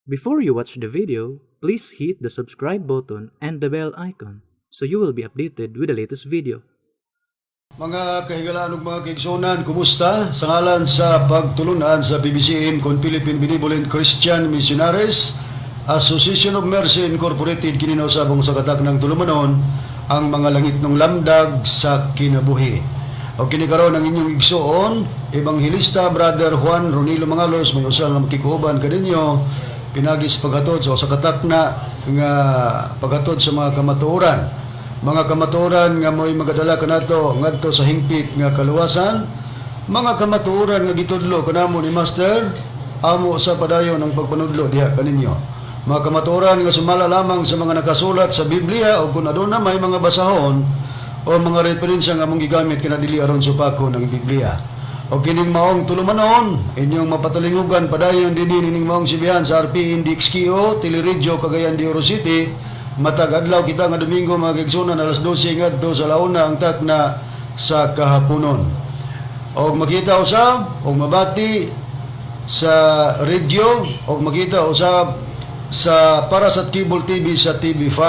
Before you watch the video, please hit the subscribe button and the bell icon so you will be updated with the latest video. Mga kahigalaan ug mga kaigsuonan, kumusta? Sa ngalan sa pagtulunan sa PBCM kon Philippine Benevolent Christian Missionaries Association of Mercy Incorporated, kini na usab ang sa katak ng tulumanon, ang mga langitnong lamdag sa kinabuhi. O kini karon ang inyong igsuon, Ebanghelista Brother Juan Ronilo Mangalos, may usa nga makikuuban kaninyo pinagi sa paghatod sa usa ka takna nga paghatod sa mga kamatuoran. Mga kamatuoran nga mo'y magadala kanato ngadto sa hingpit nga kaluwasan, mga kamatuoran nga gitudlo kanamo ni Master, amo sa padayon ang pagpanudlo diha kaninyo. Mga kamatuoran nga sumala lamang sa mga nakasulat sa Biblia o kung aduna may mga basahon o mga referensya nga among gigamit kana dili aron supakon ang Biblia. O kining maong tulumanon, inyong mapatalingugan padayon dinhi nining maong sibihan sa RP Indix KO, Teleradyo Cagayan de Oro City. Matag adlaw kita nga Domingo, mga kaigsuonan, alas 12 ngadto sa alauna ang takna sa kahaponon. Og makita usab og mabati sa radio og makita usab sa para sa cable TV sa TV5.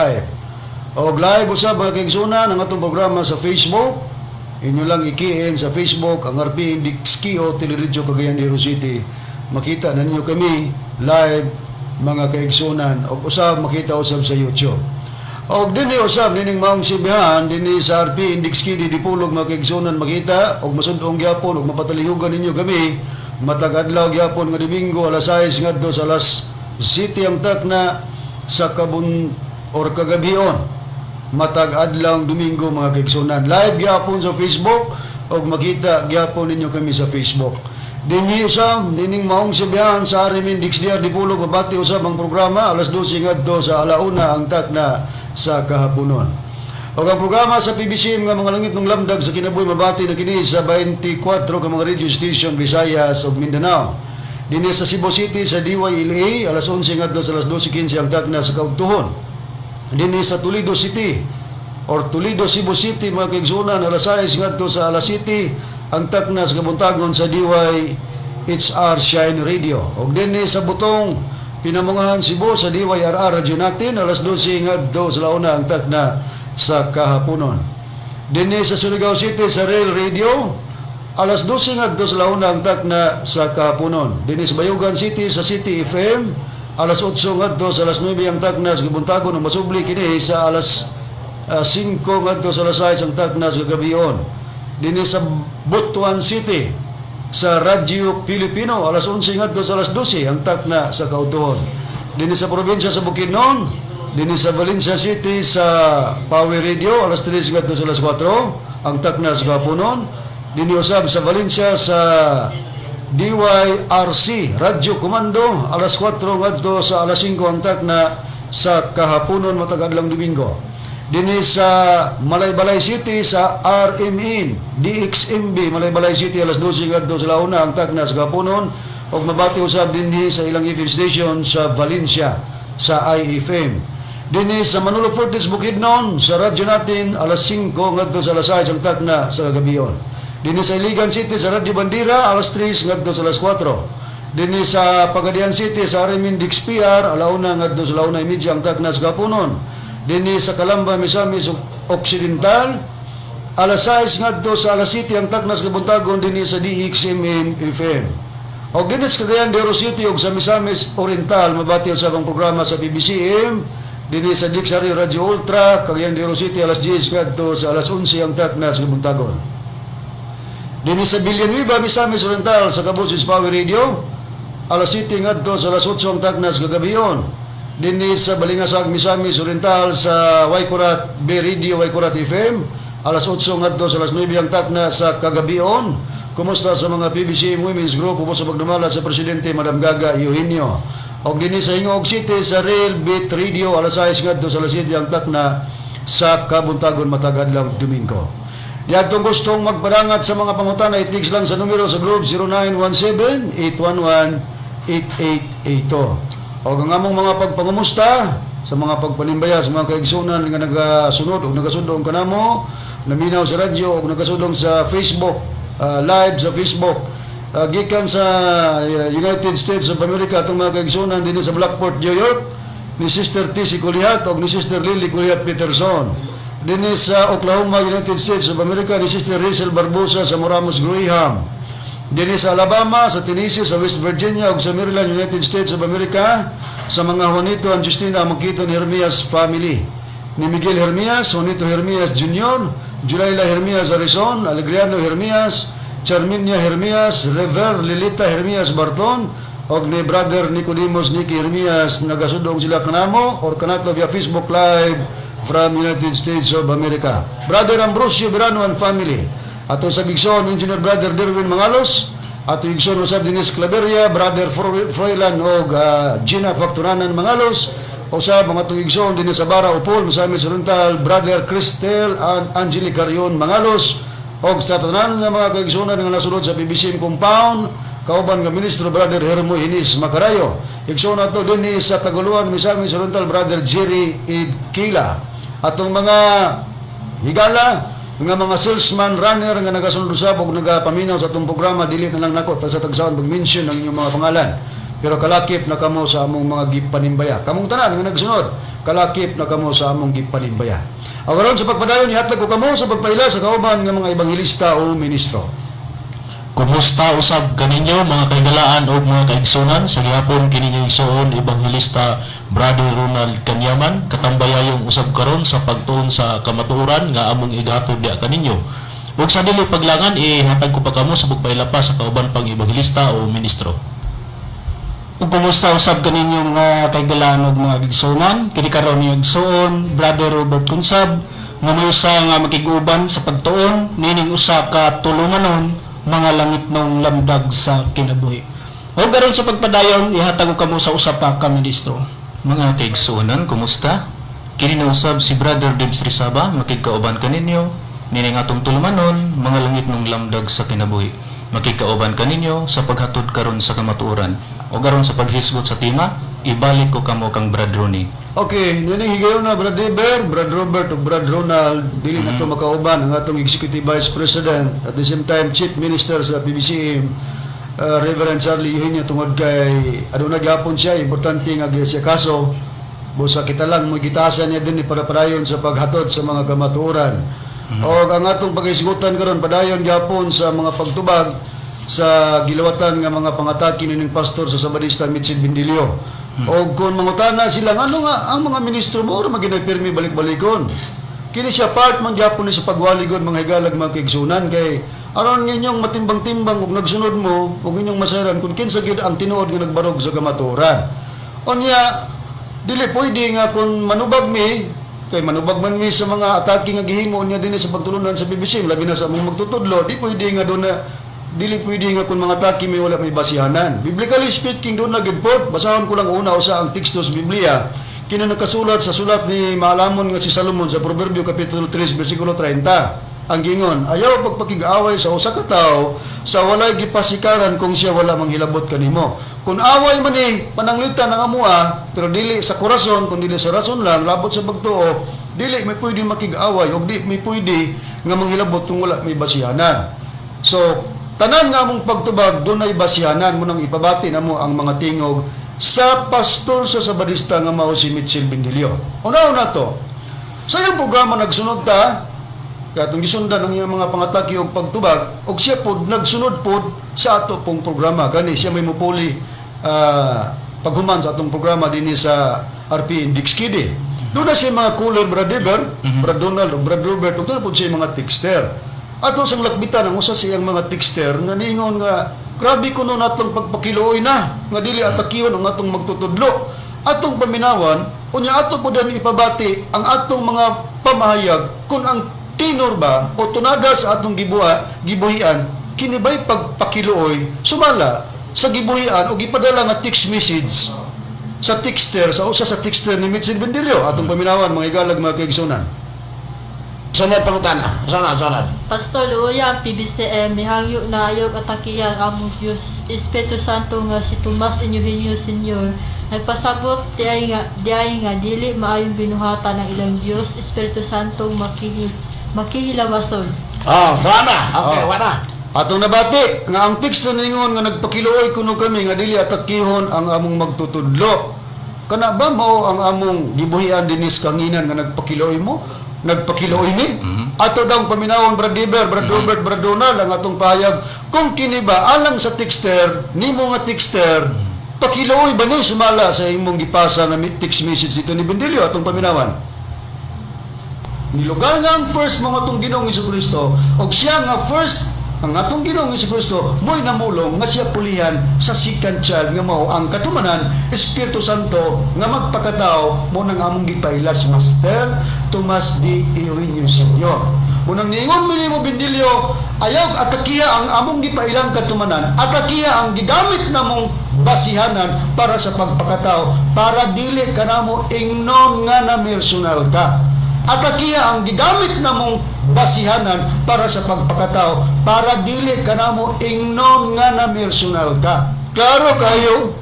Og live usab, mga kaigsuonan, ang atong programa sa Facebook. Inyo lang i-key in sa Facebook ang RP Indix KO Teleradyo Cagayan de Oro City. Makita na ninyo kami live, mga kaigsuonan, og usab makita usab sa YouTube. Og dinhi usab nining maong sibihan dinhi sa RP Indix KD Dipolog, mga kaigsuonan, makita og masud-ong gyapon og mapatalinghugan ninyo kami matag adlaw gyapon nga Domingo, alas 6 ngadto sa alas 7 ang takna sa kabun or kagabion matag adlaw Domingo, mga kaigsuonan. Live gyapon sa Facebook og makita gyapon ninyo kami sa Facebook. Dinhi usab nining maong sibihan sa RMN DXDR Dipolog, mabati usab ang programa alas 12 ngadto sa alauna ang takna sa kahaponon. Og ang programa sa PBCM nga mga langitnong lamdag sa kinabuhi, mabati na kini sa 24 ka mga radio station, Visayas ug Mindanao. Dinhi sa Cebu City sa DYLA, alas 11 ngadto sa alas 12:15 ang takna sa kaugtuhon. Dinhi sa Toledo City or Toledo, Cebu City, mga kaigsuonan, alas 6 ngadto sa alas 7 ang takna sa kabuntagon sa DYHR Shine Radio. Og dinhi sa Butong, Pinamungahan, Cebu sa DYRR Radio natin, alas 12 ngadto sa launa ang takna sa kahaponon. Dinhi sa Surigao City sa Rail Radio, alas 12 ngadto sa launa ang takna sa kahaponon. Dinhi sa Bayugan City sa City FM, alas 8 ngadto sa alas 9 ang takna sa kabuntagon ug masubli kini sa alas 5 ngadto sa alas 6 ang takna sa gabion. Dinhi sa Butuan City sa Radyo Pilipino, alas 11 ngadto sa alas 12 ang takna sa kautuhon. Dinhi sa probinsya sa Bukidnon, dinhi sa Valencia City sa Power Radio, alas 3 ngadto sa alas 4 ang takna sa kahaponon. Dinhi usab sa Valencia sa DYRC Radyo Komando, alas 4 ngadto sa alas 5 ang takna sa kahaponon matag adlawng Domingo. Dinhi sa Malaybalay City sa RMN DXMB Malaybalay City, alas 12 ngadto sa launa ang takna sa kahaponon ug mabati usab dinhi sa ilang FM station sa Valencia sa IFM. Dinhi sa Manolo Fortich, Bukidnon sa radyo natin, alas 5 ngadto sa alas 6 ang takna sa gabion. Dinhi sa Iligan City sa Radyo Bandera, alas 3 ngadto sa alas 4. Dinhi sa Pagadian City sa RMN DXPR, alauna ngadto sa alauna 30 ang takna sa kahaponon. Dinhi sa Calamba, Misamis Occidental, alas 6 ngadto sa alas 7 ang takna sa kabuntagon dinhi sa DXMM FM. Og dinhi sa Cagayan de Oro City ug sa Misamis Oriental, mabati usab ang programa sa PBCM dinhi sa Dixary Radio Ultra Cagayan de Oro City, alas 10 ngadto sa alas 11 ang takna sa kabuntagon. Dinhi sa Villanueva, Misamis Oriental sa Kabusis Power Radio, alas 7 ngadto sa alas 8 ang takna sa kagabion. Dinhi sa Balingasag, Misamis Oriental sa Waikurat B Radio Waikurat FM, alas 8 ngadto sa alas 9 ang takna sa kagabion. Kumusta sa mga PBCM Women's Group ubos sa pagdumala sa Presidente Madam Gaga Eugenio. Og dinhi sa Gingoog City sa Rail Beat Radio, alas 6 ngadto sa alas 7 ang takna sa kabuntagon matag adlaw Domingo. Diadtong gustong magpadangat sa mga pangutana, i-text lang sa numero sa Globe 0917-811-8882. O ang among mga pagpangumusta sa mga pagpanimbaya sa mga kaigsunan nga nagasunod o nagasundong kanamo, naminaw sa radyo o nagasundong sa Facebook, live sa Facebook. Gikan sa United States of America, atong mga kaigsunan dinhi sa Blackport, New York, ni Sister T.C. Kulihat o ni Sister Lily Kulihat Peterson. Dinhi sa Oklahoma, United States of America, ni Sister Rachel Barbosa sa Moramos Graham. Dinhi sa Alabama, sa Tennessee, sa West Virginia ug sa Maryland, United States of America, sa mga Juanito and Justina Amokito ni Hermias family. Ni Miguel Hermias, Juanito Hermias Jr., Julayla Hermias Arizon, Alegriano Hermias, Charminia Hermias, Rever Lilita Hermias Barton, og ni Brother Nicodemus Nicky Hermias, nagasudong sila kanamo or kanato via Facebook Live from United States of America. Brother Ambrosio Verano and family. Ato sa igsoon, Engineer Brother Derwin Mangalos, ato igsoon usab Dinis Claveria, Brother Froilan og Gina Facturanan Mangalos, usab mga atong igsoon dinhi sa Bara Upol, Misamis Oriental, Brother Cristel and Angelica Carion Mangalos, og sa tanan nga mga kaigsunan nga nasulod sa PBCM compound, kauban nga ministro Brother Hermo Hinis Macarayo. Igsoon ato dinhi sa Taguluan, Misamis Oriental, Brother Jerry Idkila. Atong mga higala nga mga salesman runner nga nagasunod usab og nagapaminaw sa atong programa, dili na lang nako ta sa tagsaon pag-mention ang inyong mga pangalan, pero kalakip na kamo sa among mga gipanimbaya. Kamong tanan nga nagsunod, kalakip na kamo sa among gipanimbaya. Aron karon sa pagpadayon, ihatag ko kamo sa pagpaila sa kauban nga mga ebanghelista o ministro. Kumusta usab kaninyo, mga kahigalaan ug mga kaigsunan? Sa gihapon kini inyong igsuon, Ebanghelista Brother Ronald Kanyaman, katambayayong usab karon sa pagtuon sa kamatuoran nga among igatod diha kaninyo. Ug sa dili paglangan, ihatag ko pa kamo sa pagpaila pa sa kauban pang ebanghelista o ministro. Ug kumusta usab kaninyo, mga kahigalaan ug mga igsuonan? Kini karon ni igsuon Brother Robert Kunsab nga may usa nga makig-uban sa pagtuon nining usa ka tulumanon, mga langitnong lamdag sa kinabuhi. Ug karon sa pagpadayon, ihatag ko kamo sa usa pa ka ministro. Mga kaigsuonan, kumusta? Kini na usab si Brother Debs Rizaba, makigkauban kaninyo nining atong tulumanon, mga langitnong lamdag sa kinabuhi. Makigkauban kaninyo sa paghatod karon sa kamatuoran. O karon sa paghisgot sa tema, ibalik ko kamo kang Brad Ronnie. Okay, nining higayon na, Brad Eber, Brad Robert ug Brad Ronald, dili na to makauban ang atong Executive Vice President, at the same time Chief Minister sa PBCM, Reverend Charlie Eugenio, tungod kay aduna gyapon siya importante nga siya kaso. Busa kita lang mo gitasan niya din para padayon sa paghatod sa mga kamatuoran. Og ang atong paghisgutan karon, padayon gyapon sa mga pagtubag sa gilawatan nga mga pangatake nining pastor sa Sabadista Mitchell Bindilio. Og kung mangutana sila ano nga ang mga ministro mo ora maginoy pirmi balik-balikon. Kini siya part man gyapon ni sa pagwaligon, mga higalag, mga kaigsunan, kay aron inyong matimbang-timbang ug nagsunod mo ug inyong masayran kung kinsa gyud ang tinuod nga nagbarog sa kamatuoran. Unya dili pwede nga kung manubag mi, kay manubag man mi sa mga atake nga gihimo niya dinhi sa pagtulunan sa PBC, labi na sa among magtutudlo, di pwede nga doon na dili pwede nga kung mga atake mi wala may basihanan. Biblically speaking, doon na gid pod. Basahon ko lang una usa ang teksto sa Biblia kini nakasulat sa sulat ni maalamon nga si Salomon sa Proverbio kapitulo 3 bersikulo 30. Ang gingon, "Ayaw pagpakig-away sa usa ka tawo sa walay gipasikaran kung siya wala manghilabot kanimo." Kung away man ni pananglitan ang amoa, pero dili sa korason, kun dili sa rason lang, labot sa pagtuo, dili may pwede makig-away o di may pwede nga manghilabot kung wala may basihanan. So, tanan nga among pagtubag dunay basihanan mo nang ipabati namo ang mga tingog sa pastor sa Sabadista nga mao si Mitchell Bindilio. Una-una to, sa iyang programa nagsunod ta, kaya itong gisundan ang iyang mga pangatake og pagtubag, og siya pod nagsunod pod sa ato pong programa. Gani siya may mupuli paghuman sa atong programa dinhi sa RP Index Kidi. Doon na siya mga caller, Brad Eber, Brad Donald, ug Brad Robert, ug doon na pod siya mga texter. Ato sang lakbitan ang usa sa iyang mga texter nga niingon nga grabe kuno natong pagpakiluoy na nga dili atakihon ang atong magtutudlo. Atong paminawan, unya ato po din ipabati ang atong mga pamahayag kung ang tinor ba o tunada sa atong gibuhian kini ba'y pagpakiluoy sumala sa gibuhian o gipadala nga text message sa texter, sa usa sa texter ni Mitchell Bendilio. Atong paminawan, mga igalag, mga kaigsunan. Sunod pangutana. Sunod, sunod. Pastor, luoya ang PBCM, mihangyo na ayaw atakihan ang among Diyos, Espiritu Santo nga si Tomas Eugenio Senior. Nagpasabot diay nga dili maayong binuhatan ang ilang Diyos, Espiritu Santo makihilawason. Oh, wala na. Okay, Oh. wala. Atong nabati nga ang teksto ningon nga nagpakiluoy kuno kami nga dili atakihon ang among magtutudlo. Kana ba mao ang among gibuhian dinis kanginan nga nagpakiluoy mo? Nagpakiluoy ni? Ato daw ang paminawon, Brad Diber, Brad Robert, Brad Donald, ang atong pahayag kung kini ba alang sa texter nimo nga texter, pakiluoy ba ni sumala sa imong gipasa nga text message dito ni Bendilio? Atong paminawan. Nilugar nga ang first mga atong Ginoong Kristo og siya nga first ang atong Ginoong Kristo mo'y namulong nga siya pulihan sa second child nga mao ang katumanan, Espiritu Santo nga magpakatao, mo nang among gipailas Master Tomas D. Eugenio Senior. Unang niingon mi nimo, Bindilyo, ayaw atakiha ang among gipailang katumanan, atakiha ang gigamit namong basihanan para sa pagpakatao, para dili kanamo ingnon nga na personal ka. Atakiha ang gigamit namong basihanan para sa pagpakatao, para dili kanamo ingnon nga na personal ka. Klaro kayo,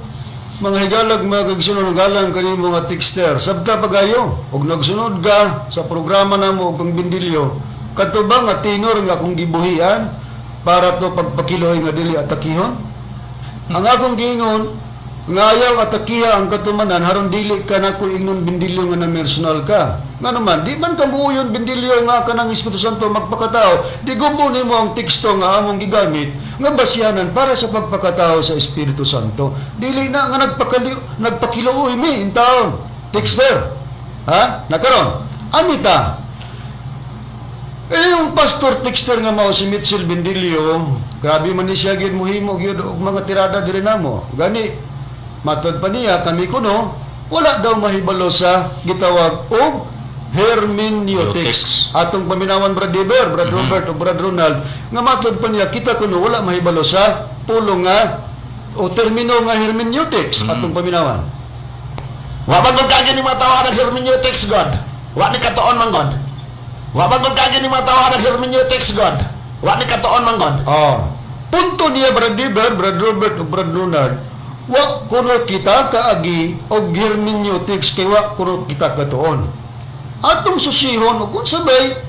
mga higalag, mga kagsunod, galang kanimo nga texter. Sabta pagayo, og nagsunod ka sa programa namo og kang Bindilyo, kadto ba nga tinor nga akong gibuhian para to pagpakiloy nga dili atakihon? Ang akong giingon nga ayaw atakiha ang katumanan haron dili ka nako ingnon, Bindilyo, nga na personal ka. Nga naman, di man ka muuyon, Bindilyo, nga kanang Espiritu Santo magpakatao, di gubo nimo ang teksto nga among gigamit nga basihanan para sa pagpakatao sa Espiritu Santo. Dili na nga nagpakiluoy mi in taon. Texter. Ha? Nakaron. Anita, eh, yung pastor texter nga mao si Mitchell Bendilio, grabe man ni siya gyud muhimo gyud og mga tirada diri namo. Gani matod pa niya kami kuno wala daw mahibalo sa gitawag og hermeneutics. Hermeneutics. Atong paminawan, Brad Deber, Brad Robert ug Brad Ronald, nga matod pa niya kita kuno wala mahibalo sa pulong nga o termino nga hermeneutics. Atong paminawan. Wa man gud kaagi ni mga tawo ng hermeneutics god. Wa ni katuon man god. Wa man gud kaagi ni mga tawo ng hermeneutics god. Wa ni katuon man god. Ah. Punto niya, Brad Diber, Brad Robert ug Brad Leonard, wa kuno kita kaagi og hermeneutics kay wa kuno kita katuon. Atong susihon og unsa bay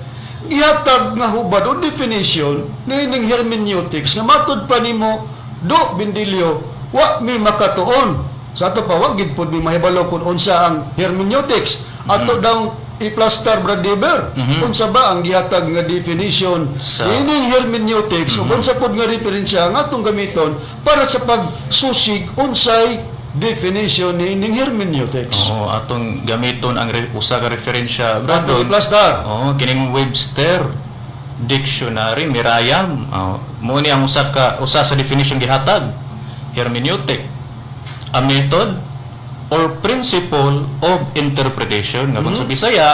gihatag nga hubad o definition niining hermeneutics nga matud pa nimo do, Bindilyo, wa mi makatuon. Sa ato pa, wa gid pud mi mahibalo kung unsa ang hermeneutics. Ato daw i-plaster, Brad Diber. Unsa ba ang gihatag nga definition ining hermeneutics ug unsa pod nga referensya ang atong gamiton para sa pagsusig unsay definition niining hermeneutics? Oo, atong gamiton ang usa ka referensya, Atong Brad. i-plaster. Oo, kining Webster Dictionary Mirayam. Oh, mo ni ang usa ka usa sa definition gihatag. Hermeneutic. A method or principle of interpretation nga kung sa Bisaya,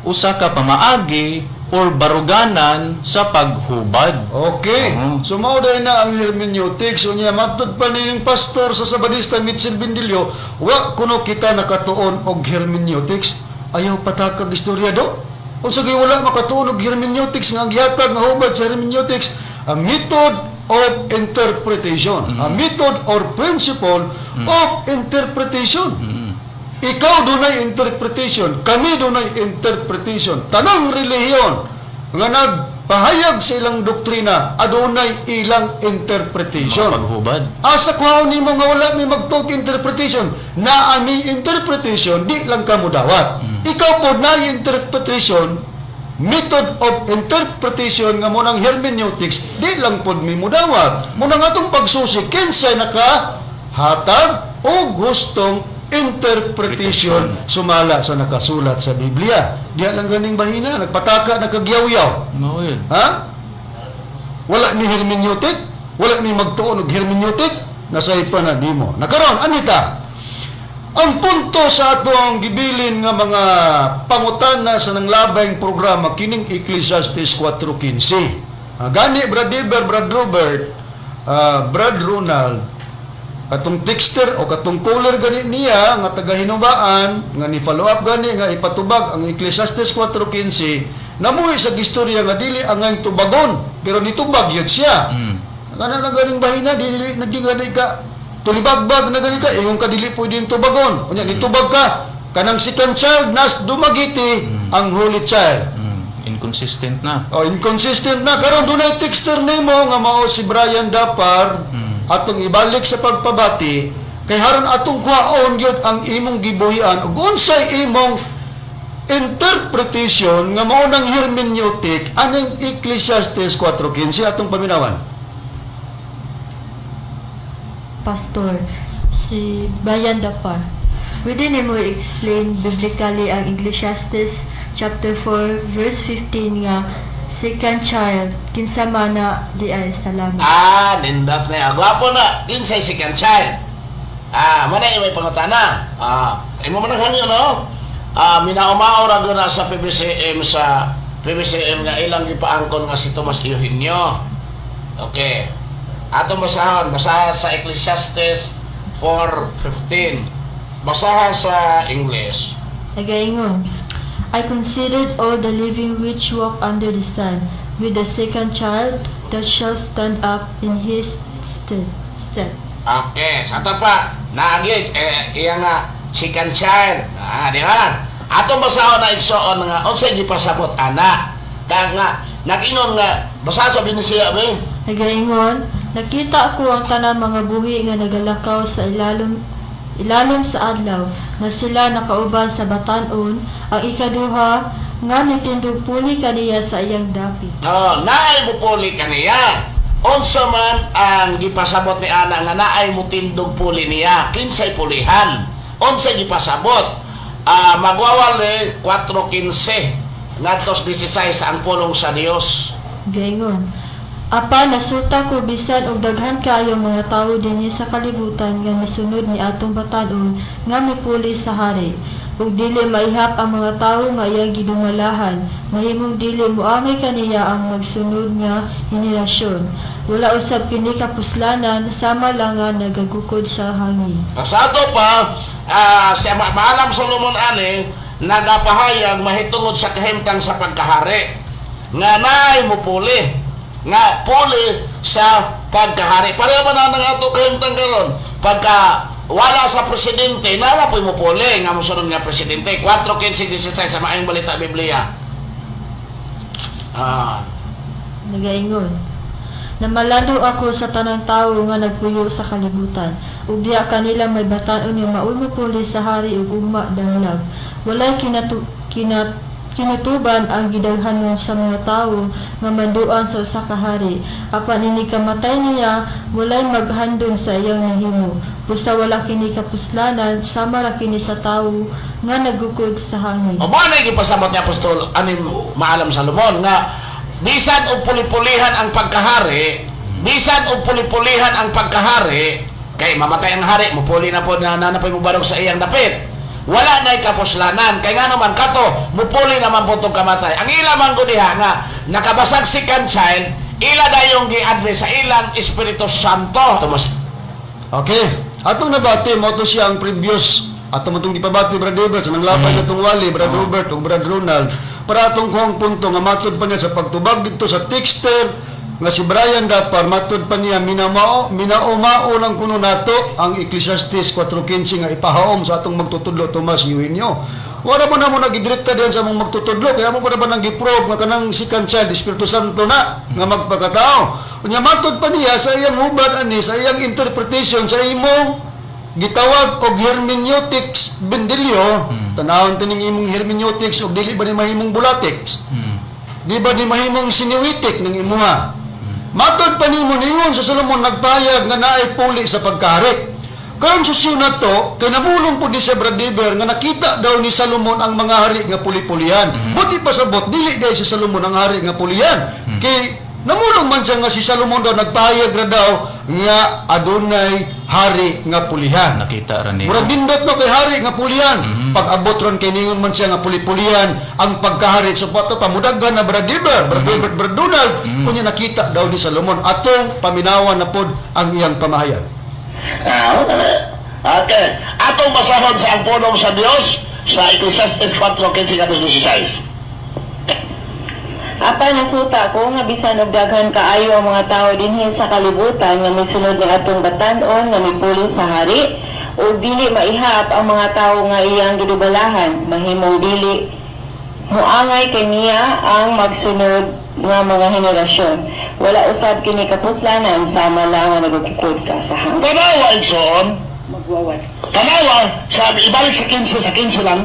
usa ka pamaagi or baruganan sa paghubad. Okay. Oo. So mao dahil na ang hermeneutics. Unya matud pa nining pastor sa Sabadista Mitchell Bindilyo, wa kuno kita nakatuon og hermeneutics. Ayaw patakag istorya do. Unsa gay wala makatuon og hermeneutics nga ang gihatag nga hubad sa hermeneutics, a method of interpretation, a method or principle of interpretation. Ikaw dunay interpretation, kami dunay interpretation. Tanang relihiyon nga nagpahayag sa ilang doktrina, adunay ilang interpretation. Mga paghubad. Asa kuhaon nimo nga wala mi magtuog interpretation? Naa mi interpretation, di lang ka mudawat. Ikaw po na interpretation, method of interpretation nga mo ng hermeneutics, di lang pod mi mudawat. Mo nang atong pagsusi kinsay naka hatag o gustong interpretation sumala sa nakasulat sa Biblia. Diya lang ganing bahina, nagpataka, nakagyaw-yaw. Mao yun. Ha? Wala ni hermeneutic? Wala ni magtuon og hermeneutic? Nasaypa na nimo. Nakaron, anita. Ang punto sa atong gibilin nga mga pangutana sa nanglabayng programa kining Ecclesiastes 4:15. Ah, gani Brad Eber, Brad Robert, Brad Ronald, katong texter o katong caller gani niya nga taga Hinubaan nga ni follow up gani nga ipatubag ang Ecclesiastes 4:15, namuhi sa istorya nga dili angay tubagon pero nitubag yun siya. Kana lang ganing bahina, dili naging gani ka tulibagbag na gani ka, ingon ka dili pwede yung tubagon. Unya nitubag ka kanang second child nas Dumaguete ang holy child. Inconsistent na. Oh, inconsistent na karon dunay texter nimo nga mao si Brian Dapar atong ibalik sa pagpabati kay haron atong kuhaon gyud ang imong gibuhian ug unsay imong interpretation nga mao nang hermeneutic aning Ecclesiastes 4:15 atong paminawan. Pastor, si Brian Dapar. Pwede nimo i-explain biblically ang Ecclesiastes chapter 4 verse 15 nga second child kinsa man na di ay? Salamat. Ah, nindot na. Gwapo na. Kinsay second child? Ah, mo na may pangutana. Ah, imo man ang hangyo, no? Ah, minaumao ra gyud na sa PBCM nga ilang gipaangkon nga si Tomas Eugenio. Okay. Ato basahon, basahan sa Ecclesiastes 4:15. Basahan sa English. Nagaingon, "I considered all the living which walk under the sun, with the second child that shall stand up in his stead." Okay, sa ato pa, naagi, eh, iya nga, second child. Ah, di ba? Atong basahon na, igsoon, nga, unsay gipasabot ana? Kaya nga, nag-ingon nga, basa sa Binisiya, be. Nagaingon, "Nakita ko ang tanang mga buhi nga nagalakaw sa ilalom ilalom sa adlaw, nga sila nakauban sa batan-on, ang ikaduha nga nitindog puli kaniya sa iyang dapit." No, naay mupuli kaniya. Unsa man ang gipasabot ni ana nga naay mutindog puli niya? Kinsay pulihan? Unsay gipasabot? Ah, magwawal eh, 4:15 ngadto 16 ang pulong sa Dios. Gaingon, "Apan nasulta ko bisan og daghan kaayo mga tawo dinhi sa kalibutan nga misunod ni atong batan-on nga mipuli sa hari, ug dili maihap ang mga tawo nga iyang gidumalahan, mahimong dili moangay kaniya ang magsunod nga henerasyon. Wala usab kini kapuslanan, sama lang nga nagagukod sa hangin." Sa ato pa, si Maalam Solomon ani nagapahayag mahitungod sa kahimtang sa pagkahari nga naay mupuli nga puli sa pagkahari. Pareho pa na ang ato kahimtang karon, pagka wala sa presidente, nara po'y mupuli nga mosunod nga presidente. 4:15 16 sa Maayong Balita Biblia. Ah. Nagaingon, "Namalando ako sa tanang tawo nga nagpuyo sa kalibutan, ug diha kanila may batan-on nga maoy mopuli sa hari ug ugma danglag. Walay kinutuban ang gidaghanon sa mga tawo nga manduan sa usa ka hari. Apan inig kamatay niya, walay maghandom sa iyang nahimo. Busa wala kini kapuslanan, sama ra kini sa tawo nga nagukod sa hangin." O mo na gipasabot ni Apostol ani Maalam Salomon nga bisan og puli-pulihan ang pagkahari, bisan og puli-pulihan ang pagkahari, kay mamatay ang hari, mupuli na po na na, na po mubarog sa iyang dapit. Wala na'y kapuslanan. Kay nga naman kato, mupuli naman po itong kamatay. Ang ila man ko diha nga, nakabasag second child, ila dayong gi-address sa ilang Espiritu Santo. Tumas. Okay. Atong nabati mo to siya ang previous ato mo itong gipabati, Brad Robert, sa nanglapay na itong wali, Brad Robert ug Brad Ronald, para atong kuhang punto nga matod pa niya sa pagtubag dito sa texter nga si Brian Dapar, matod pa niya minamao minaumao lang kuno nato ang Ecclesiastes 4:15 nga ipahaom sa atong magtutudlo Tomas Eugenio. Wala mo na mo nagidirekta diyan sa among magtutudlo kaya mo pa na ba nang giprobe nga kanang second child Espiritu Santo na nga magpakatao. Unya matod pa niya sa iyang hubad ani, sa iyang interpretation sa imong gitawag og hermeneutics bendilyo, tanawon tining imong hermeneutics og dili ba ni mahimong bulatics? Di ba ni mahimong siniwitik ng imuha? Matod pa nimo ningon sa Solomon nagpayag nga naay puli sa pagkahari. Karon susunod to, kay namulong po ni sa Brad Dever nga nakita daw ni Salomon ang mga hari nga puli-pulihan. Buti pa sabot, dili dahil si Salomon ang hari nga pulihan. Kay namulong man siya nga si Salomon daw nagpahayag ra daw nga adunay hari nga pulihan. Nakita ra niya. Murag nindot no kay hari nga pulihan. Pag abot ron kay ningon man siya nga puli-pulihan ang pagkahari. So pato pamudaghan na Brad Dever, Brad Robert, Brad Donald, kunya nakita daw ni Salomon atong paminawan na pod ang iyang pamahayag. Ah, okay. Atong basahon sa ang pulong sa Dios sa Ecclesiastes 4:15-16. Apan nasuta ko nga bisan og daghan kaayo ang mga tawo dinhi sa kalibutan nga misunod ni atong batan-on nga mipuli sa hari, ug dili maihap ang mga tawo nga iyang gidubalahan, mahimong dili Muangay kaniya ang magsunod nga mga henerasyon. Wala usab kini kapuslanan, sama lang nga nagukukod ka sa hangin. Tanawa, Igsoon. Magwawal. Tanawa, sa ibalik sa 15, sa 15 lang.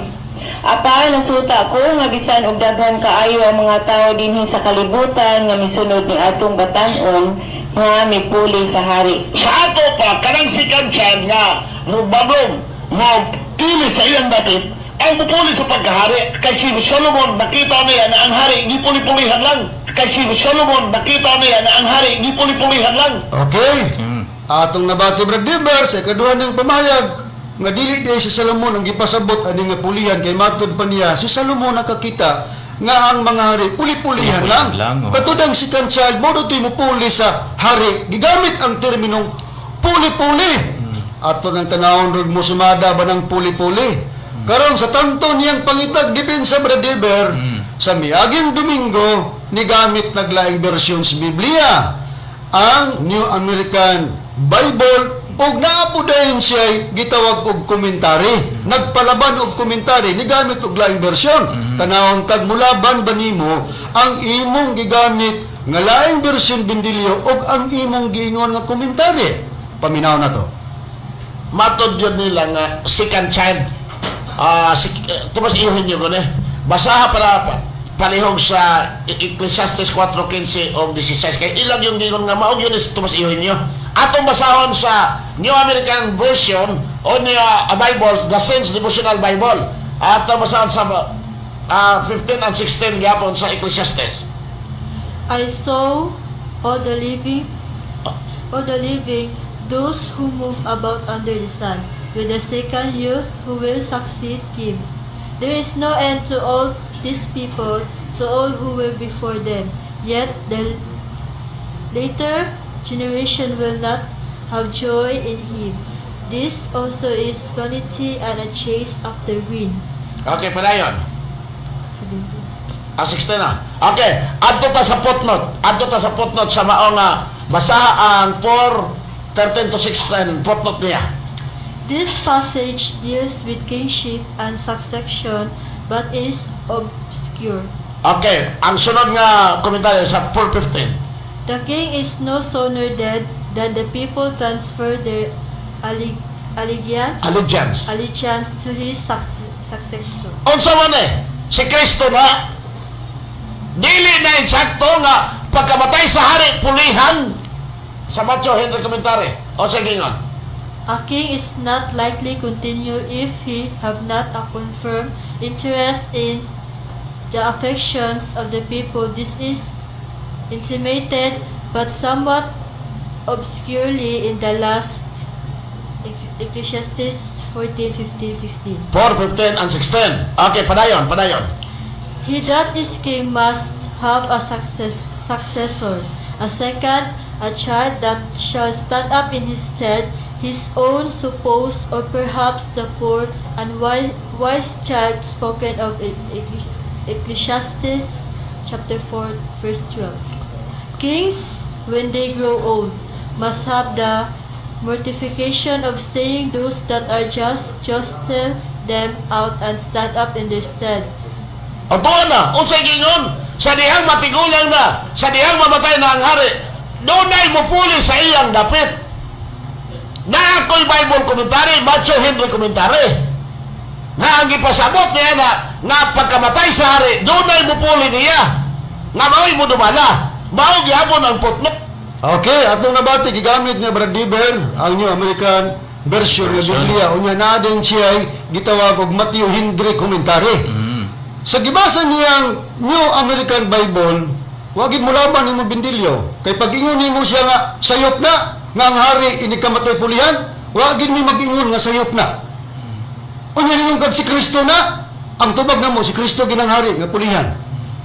Apa, nasuta ko nga bisan og daghan kaayo ang mga tawo dinhi sa kalibutan nga misunod ni atong batan-on nga mipuli sa hari. Sa ato pa, kanang second child nga mubabong, mo pili sa iyang dapit, ang mupuli sa pagkahari. Kay si Solomon, nakita niya na ang hari gipuli-pulihan lang. Kay si Solomon, nakita niya na ang hari gipuli-pulihan lang. Okay. Atong nabati, Brad Diber, sa ikaduha ng pamahayag nga dili diay si Salomon ang gipasabot ani nga pulihan, kay matud pa niya si Salomon nakakita nga ang mga hari puli-pulihan lang. Puli-pulihan lang, oh. Katudang second child mo do'y mupuli sa hari. Gigamit ang terminong puli-puli. Ato nang tanawon rod mo sumada ba ng puli-puli. Karon sa tanto niyang pangitag depensa, Brad Diber, sa miaging Domingo nigamit naglaing bersyon sa Biblia, ang New American Bible, ug naa po dayon siya gitawag og komentary. Nagpalaban og komentary, nigamit og laing bersyon. Tanawon tag mulaban ba nimo ang imong gigamit nga laing bersyon, Bindilyo, ug ang imong giingon nga komentary? Paminaw na to. Matod yun nila nga second child. Ah, si, Tomas Eugenio ko eh. Basaha para palihog sa Ecclesiastes 4:15 o 16 kay ilang yung gingon nga mao yun is Tomas Eugenio. Atong basahon sa New American Version o niya a Bible, the Saints Devotional Bible. Atong basahon sa 15 and 16 gyapon sa Ecclesiastes. I saw all the living, those who move about under the sun, with the second youth who will succeed him. There is no end to all these people, to all who were before them. Yet the later generation will not have joy in him. This also is vanity and a chase after wind. Okay, padayon. Ah, 16 na. Okay, adto ta sa footnote. Adto ta sa footnote sa mao nga basaha ang 4 13 to 16 footnote niya. This passage deals with kingship and succession but is obscure. Okay, ang sunod nga komentaryo sa 4:15. The king is no sooner dead than the people transfer their allegiance, Allegiance. allegiance to his successor. Unsa man eh? Si Kristo na dili na eksakto nga pagkamatay sa hari pulihan sa Matthew Henry commentary. O sa gingon. A king is not likely continue if he have not a confirmed interest in the affections of the people. This is intimated but somewhat obscurely in the last Ecclesiastes 14, 15, 16. 4, 15 and 16. Okay, padayon, padayon. He that is king must have a successor, a second, a child that shall stand up in his stead, his own suppose, or perhaps the poor and wise child spoken of in Ecclesiastes chapter 4, verse 12. Kings, when they grow old, must have the mortification of seeing those that are just jostle them out and stand up in their stead. O tuon na, unsay gingon? Sa dihang matigulang na, sa dihang mamatay na ang hari, dunay mupuli sa iyang dapit. Na ako'y Bible commentary, Matthew Henry commentary. Nga ang gipasabot niya na, nga pagkamatay sa hari, dunay mupuli niya. Nga mao'y mudumala. Mao gihapon ang footnote. Okay, atong nabati gigamit nga Brad Diber ang New American Version nga Version. Biblia. Unya naa din siya gitawag og Matthew Henry commentary. Sa gibasa niyang New American Bible, wagid mo laban nimo, Bindilyo. Kay pag ingon nimo siya nga sayop na nga ang hari ini kamatay pulihan, wagid mi mag-ingon nga sayop na. Unya ningon kag si Kristo na, ang tubag namo si Kristo ginang hari nga pulihan.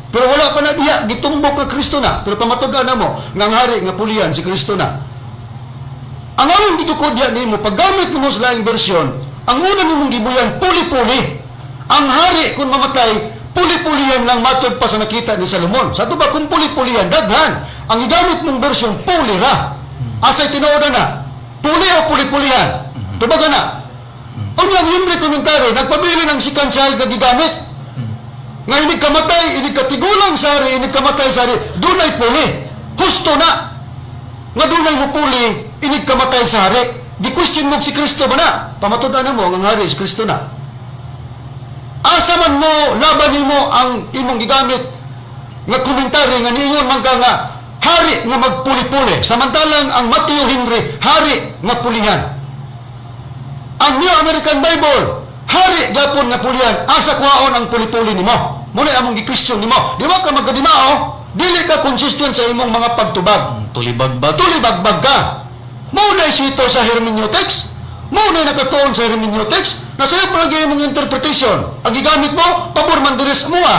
Pero wala pa na diya gitumbok nga Kristo na, pero pamatud-an namo nga ang hari nga pulihan si Kristo na. Ang among gitukod diya nimo, paggamit nimo sa laing bersyon, ang una nimong gibuyan puli-puli. Ang hari kung mamatay, puli-pulihan lang matod pa sa nakita ni Salomon. Sa ato ba kung puli-pulihan, daghan. Ang gigamit mong bersyon, puli ra. Asay tinuod na? Puli o puli-pulihan? Tubaga na. Unya ang Henry commentary, nagpabili ng second child na gigamit. Nga inig kamatay, inig katigulang sa hari, inig kamatay sa hari, dunay puli. Husto na. Nga dunay mo puli, inig kamatay sa hari. Gi-question mo si Kristo ba na? Pamatud-an mo ang hari si Kristo na. Asa man mo laban nimo ang imong gigamit nga komentary nga niingon man ka nga hari nga magpuli-puli, samantalang ang Matthew Henry, hari nga pulihan. Ang New American Bible, hari gapon nga pulihan. Asa kuhaon ang puli-puli nimo? Muna among gi-question nimo. Di ba ka magkadimao? Dili ka consistent sa imong mga pagtubag. Tulibagbag. Tulibagbag ka. Mao na sito sa hermeneutics. Mao na nakatuon sa hermeneutics. Nasayop lagi imong interpretation. Ang gigamit mo, pabor man diri sa mua.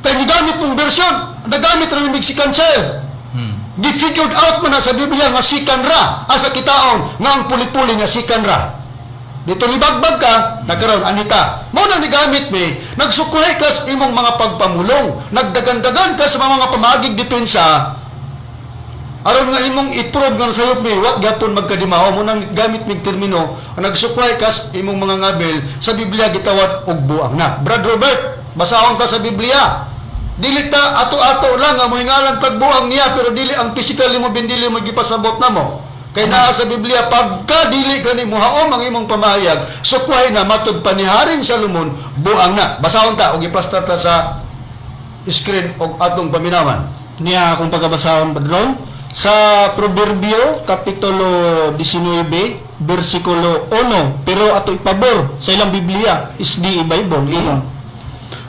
Kay gigamit mong version, nagamit ra ni Mexican Child. Gi-figured out mo na sa Biblia nga sikan ra, asa kitaon nga ang puli-puli nga sikan ra. Dito libagbag ka, nagkaroon anita. Mao na nigamit mi, nagsukuhay ka sa imong mga pagpamulong, nagdagandagan ka sa mga pamaagig depensa, aron nga imong i-prove nga sayop mi, wa gyapon magkadimao. Mo nang gamit mig termino, ang nagsukway kas imong mga ngabil sa Biblia gitawad og buang na. Brad Robert, basahon ka sa Biblia. Dili ta ato-ato lang nga mohingalan tagbuang niya, pero dili ang physical nimo bindili mo gipasabot namo. Kay naa sa Biblia, pagka dili gani mohaom ang imong pamahayag, sukway na matud pa ni Haring Salomon, buang na. Basahon ta og iplastar ta sa screen og atong paminawan. Niya akong pagkabasahon, Padron, sa Proverbio kapitulo 19 bersikulo 1, pero ato ipabor sa ilang Biblia SDA Bible, ingon: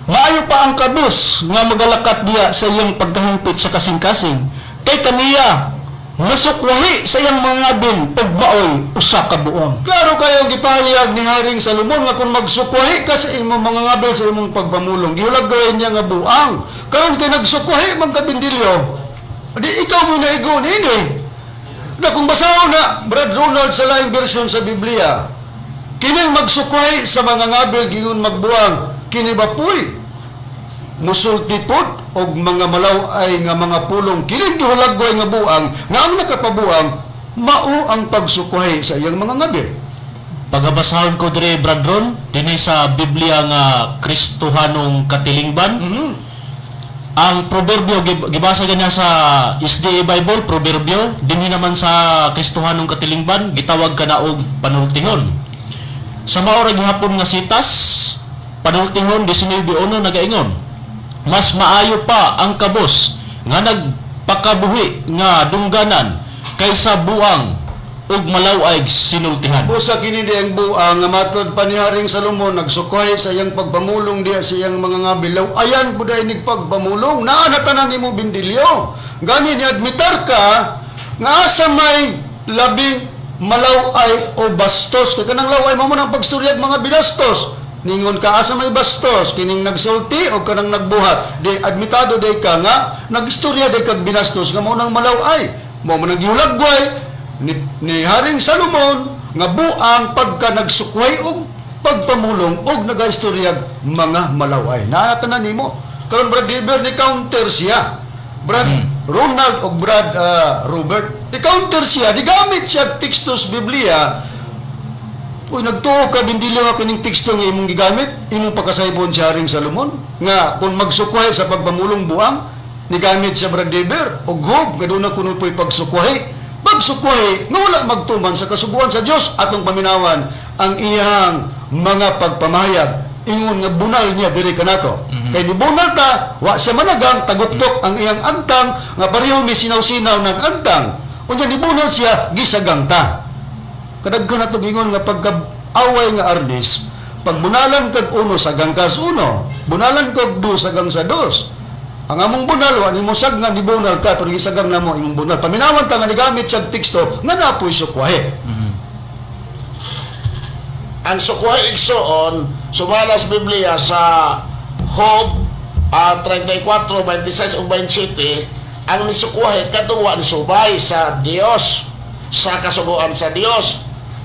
"Maayo pa ang kabus nga magalakat diya sa iyang pagkahingpit sa kasing-kasing kay kaniya masukwahi sa iyang mga ngabil pag maoy usa ka buang." Klaro kayo gipahayag ni Haring Salomon nga kung magsukwahi ka sa imong mga ngabil sa imong pagpamulong, gihulag gawin niya nga buang. Karon kay nagsukwahi man ka, Bindilyo, di ikaw mo naigo nini. Na kung basahon na, Brad Ronald, sa laing version sa Biblia, kining magsukwahi sa mga ngabil giingon magbuang, kini ba puy musulti pod og mga malaw-ay nga mga pulong? Kining gihulagway nga buang, nga ang nakapabuang mao ang pagsukwahi sa iyang mga ngabil. Pagabasahon ko dire, Brad Ron, dinhi sa Biblia nga Kristohanong Katilingban. Ang Proverbio gibasa ganya sa SDA Bible, Proverbio, dinhi naman sa Kristohanong Katilingban gitawag kana og panultihon. Sa mao ra gihapon nga sitas, Panultihon 19:1 nagaingon: "Mas maayo pa ang kabos nga nagpakabuhi nga dungganan kaysa buang ug malaw-ay sinultihan." Busa kini di ang buang nga matod pa ni Haring Salomon nagsukway sa iyang pagpamulong diya sa iyang mga ngabilaw. Ayan po dahil pagpamulong. Naa na tanan nimo, Bindilyo. Gani ni admitar ka nga asa may labing malaw-ay o bastos. Kay kanang laway mo mo nang pagsturyag mga binastos. Ningon ka, asa may bastos, kining nagsulti o kanang nagbuhat? Di admitado day ka nga nagistorya day kag binastos nga mao nang malaw-ay. Mao man ang gihulagway ni Haring Salomon nga buang pagka nagsukway og pagpamulong og nagaistoryag mga malaway. Naa tanan nimo. Karon, Brad Dever, ni counter siya. Brad Ronald og Brad Robert, ni counter siya, digamit siya tekstos Biblia. Uy, nagtuo ka, Bindilyo, nga kining teksto nga imong gigamit, imong pakasaybon si Haring Salomon, nga kung magsukwahi sa pagpamulong buang, nigamit siya, Brad Dever, og Job, kaduna kuno po'y pagsukwahi. Pagsukwahi, nga wala magtuman sa kasuguan sa Dios, atong paminawan ang iyang mga pagpamahayag. Ingon nga bunal niya diri kanato. Kay ni bunal ta, wa siya managang, taguktok ang iyang antang, nga pareho mi sinaw-sinaw ng antang. Unya ni bunal siya, gisagang ta. Kadaghan na ingon nga pagka-away nga arnis, pag bunalan kag uno, sagang kas uno, bunalan kag dos, sagang sa dos. Ang among bunal, wa nimo sag nga nibunal ka, pero gisagang namo imong bunal. Paminawan ta nga nigamit siya teksto nga napoy sukwahe. Ang sukwahi, igsoon, sumala sa Biblia sa Job 34, 26 ug 27, ang nisukwahi kadtong wa nisubay sa Dios, sa kasuguan sa Dios.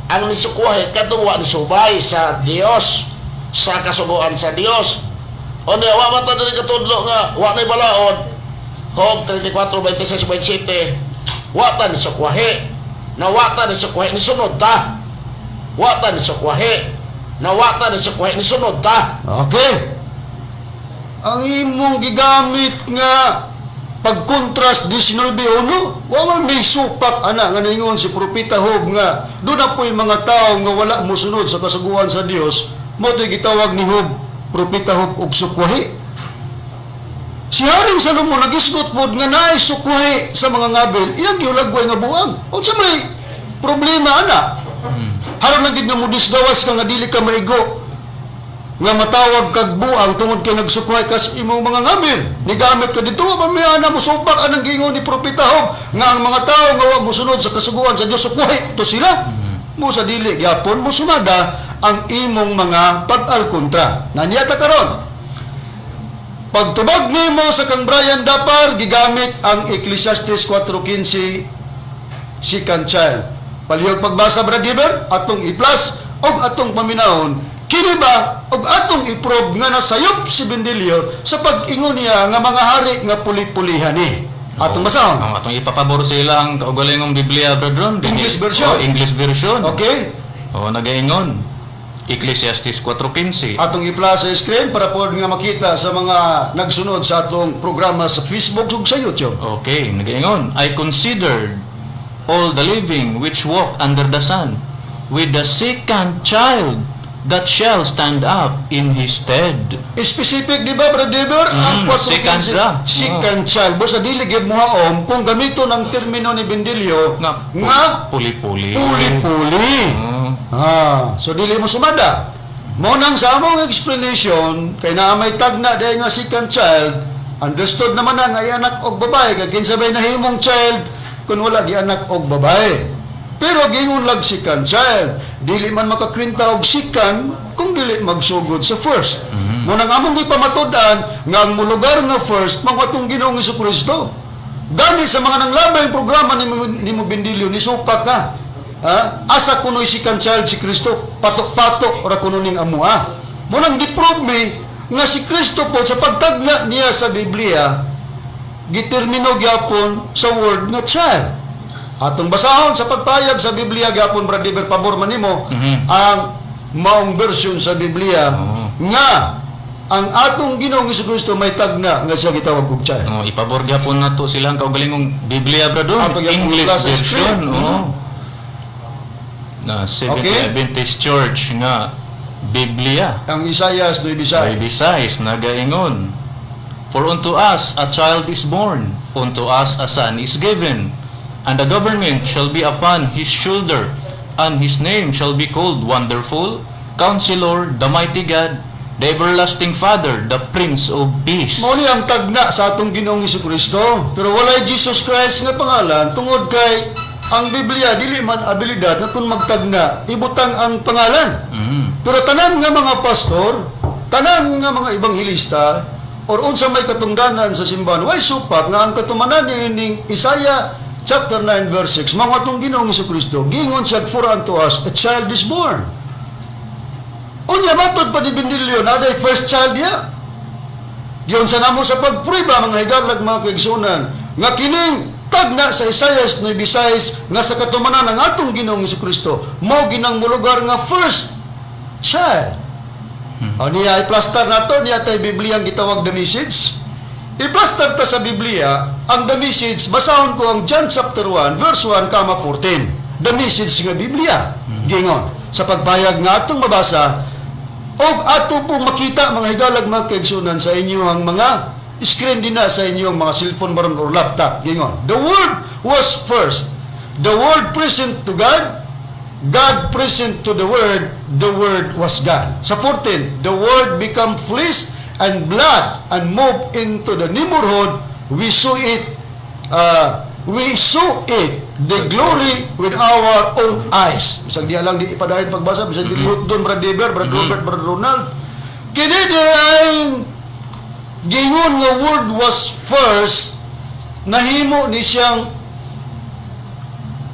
Ang nisukwahi kadtong wa nisubay sa Dios, sa kasuguan sa Dios. O niya, wa man ta diri katudlo nga wa nay balaod. Job 34, 26, 27, wa ta nisukwahi. Na wa ta nisukwahi, nisunod ta. Wa ta nisukwahi. Na wa ta nisukwahi, nisunod ta. Okay. Ang imong gigamit nga pag-contrast 19.1, wa man may supak ana nga ningon si Propeta Job nga doon na po'y mga tao nga wala mosunod sa kasuguan sa Dios, mao to'y gitawag ni Job, Propeta Job, og sukwahi. Si Haring Salomon nagisgot pod nga naay sukwahi sa mga ngabil, iyang gihulagway nga buang. Unsa may problema ana? Haron lang gid nga mudisgawas ka nga dili ka maigo nga matawag kag buang tungod kay nagsukway kas imong mga ngabil. Nigamit ka dito, wa may ana mo supak anang giingon ni Propeta Job nga ang mga tao nga wa mosunod sa kasuguan sa Dios, sukwahi to sila. Mo sa dili gyapon mo sumada ang imong mga pag-alkontra. Nanya ta karon. Pagtubag nimo sa kang Brian Dapar, gigamit ang Ecclesiastes 4:15 second child. Palihog pagbasa, Brad Giver, atong i-plus og atong paminahon, kini ba og atong i-prove nga nasayop si Bendilio sa pag-ingon niya nga mga hari nga puli-pulihan ni. Atong basahon. Ang atong ipapabor sila ang kaugalingong Biblia, Brad Ron. English version. Oh, English version. Okay? Oh, nagaingon. Ecclesiastes 4:15. Atong i-flash sa screen para po nga makita sa mga nagsunod sa atong programa sa Facebook ug sa YouTube. Okay, nagaingon. "I considered all the living which walk under the sun, with the second child that shall stand up in his stead." Specific, di ba, Brad Dever? Ang second 4:15, ra. second child. Basta dili gyud mo haom kung gamito ng termino ni Bendilio Nga, nga puli-puli. puli-puli. Ah, so dili mo sumada. Mo nang sa among explanation kay naa may tagna dahil nga second child, understood naman na nga anak og babae kay kinsa bay nahimong child kung wala gi anak og babae. Pero gingon lag second child, dili man makakwenta og second kung dili magsugod sa first. Mo nang among gipamatud-an nga ang mulugar nga first mao atong Ginoong Kristo. Gani sa mga nanglabay programa ni mo Bendilio, ni supak ka. Ha? Asa kuno'y second child si Kristo, pato-pato ra kuno ning amua. Mo nang gi-prove mi nga si Kristo po sa pagtagna niya sa Biblia gitermino gyapon sa word nga child. Atong basahon sa pagpayag sa Biblia gyapon, Brad Dever, pabor man nimo ang maong version sa Biblia nga ang atong Ginoong Kristo may tagna nga siya gitawag og child. Oh, ipabor gyapon nato sila ang kaugalingong Biblia, Brad Ron. Ato gyapon English sa version. Screen. Oh. Na Seventh Adventist Church nga Biblia. Ang Isaias 9:6. 9:6 nagaingon, "For unto us a child is born, unto us a son is given, and the government shall be upon his shoulder, and his name shall be called Wonderful, Counselor, the Mighty God, the Everlasting Father, the Prince of Peace." Mao ni ang tagna sa atong Ginoong Kristo. Pero walay Jesus Christ nga pangalan tungod kay ang Biblia dili man abilidad nga kung magtagna ibutang ang pangalan. Pero tanan nga mga pastor, tanan nga mga ebanghelista or unsa may katungdanan sa simbahan, way supak nga ang katumanan niining Isaiah chapter 9 verse 6 mao atong Ginoong Kristo. Gingon siya, "For unto us a child is born." Unya matod pa ni Bendilio na first child niya. Giyon sa namo sa pagprueba, mga higalag, mga kaigsunan, nga kining tagna sa Isaiah 9:6 nga sa katumanan ng atong Ginoong Kristo mao ginang mulugar nga first child. O niya i-plaster nato niya tay Biblia ang gitawag The Message. I-plaster ta sa Biblia ang The Message, basahon ko ang John chapter 1 verse 1 comma 14. The Message nga Biblia. Gingon sa pagpayag nga atong mabasa og ato pong makita, mga higalag, mga kaigsunan, sa inyong mga screen din na sa inyong mga cellphone baron or laptop. Gingon, "The Word was first. The Word present to God. God present to the Word. The Word was God." Sa 14, "The Word become flesh and blood and moved into the neighborhood. We saw it, the glory with our own eyes." Bisag di lang di ipadayon pagbasa, bisag di lihot doon, Brad Deber, Brad Robert, Brad Ronald. Kini di ay gingon nga Word was first, nahimo ni siyang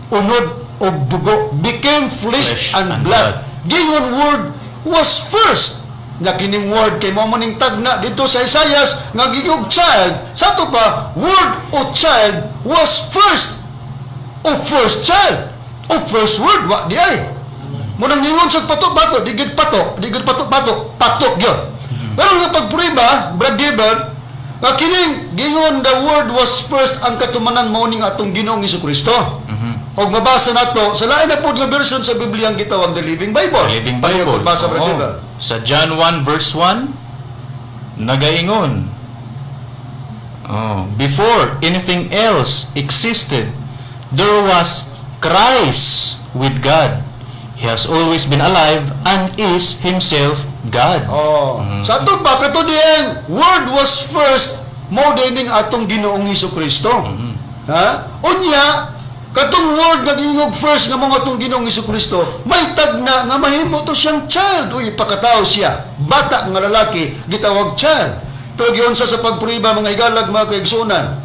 unod og dugo, became flesh, flesh and and blood. Gingon Word was first na kining Word kay mao maning tagna dito sa Isaias nga giyog child. Sa ato pa, Word o child was first o first child o first Word, wa di ay mo nang ningon sa pato pato, di gid pato, di gid pato pato pato gyud. Pero nga pagprueba, Brad Dever, nga kining gingon "the Word was first", ang katumanan mao ning atong Ginoong Kristo. Og mabasa nato sa lain na pod nga version sa Biblia ang gitawag The Living Bible. The Living Pareho Bible. pagbasa, Brad Oo. Dever. Sa John 1 verse 1, nagaingon. Oh, "Before anything else existed, there was Christ with God. He has always been alive and is himself God." Oh. Sa ato pa kato diyang "Word was first" mo dining atong Ginoong Hesus Kristo. Ha? Unya katong Word nga giingog first nga mga atong Ginoong Hesus Kristo, may tagna nga mahimo to siyang child o ipakatao siya. Bata nga lalaki gitawag child. Pero giunsa sa pagprueba, mga higalag, mga kaigsuonan,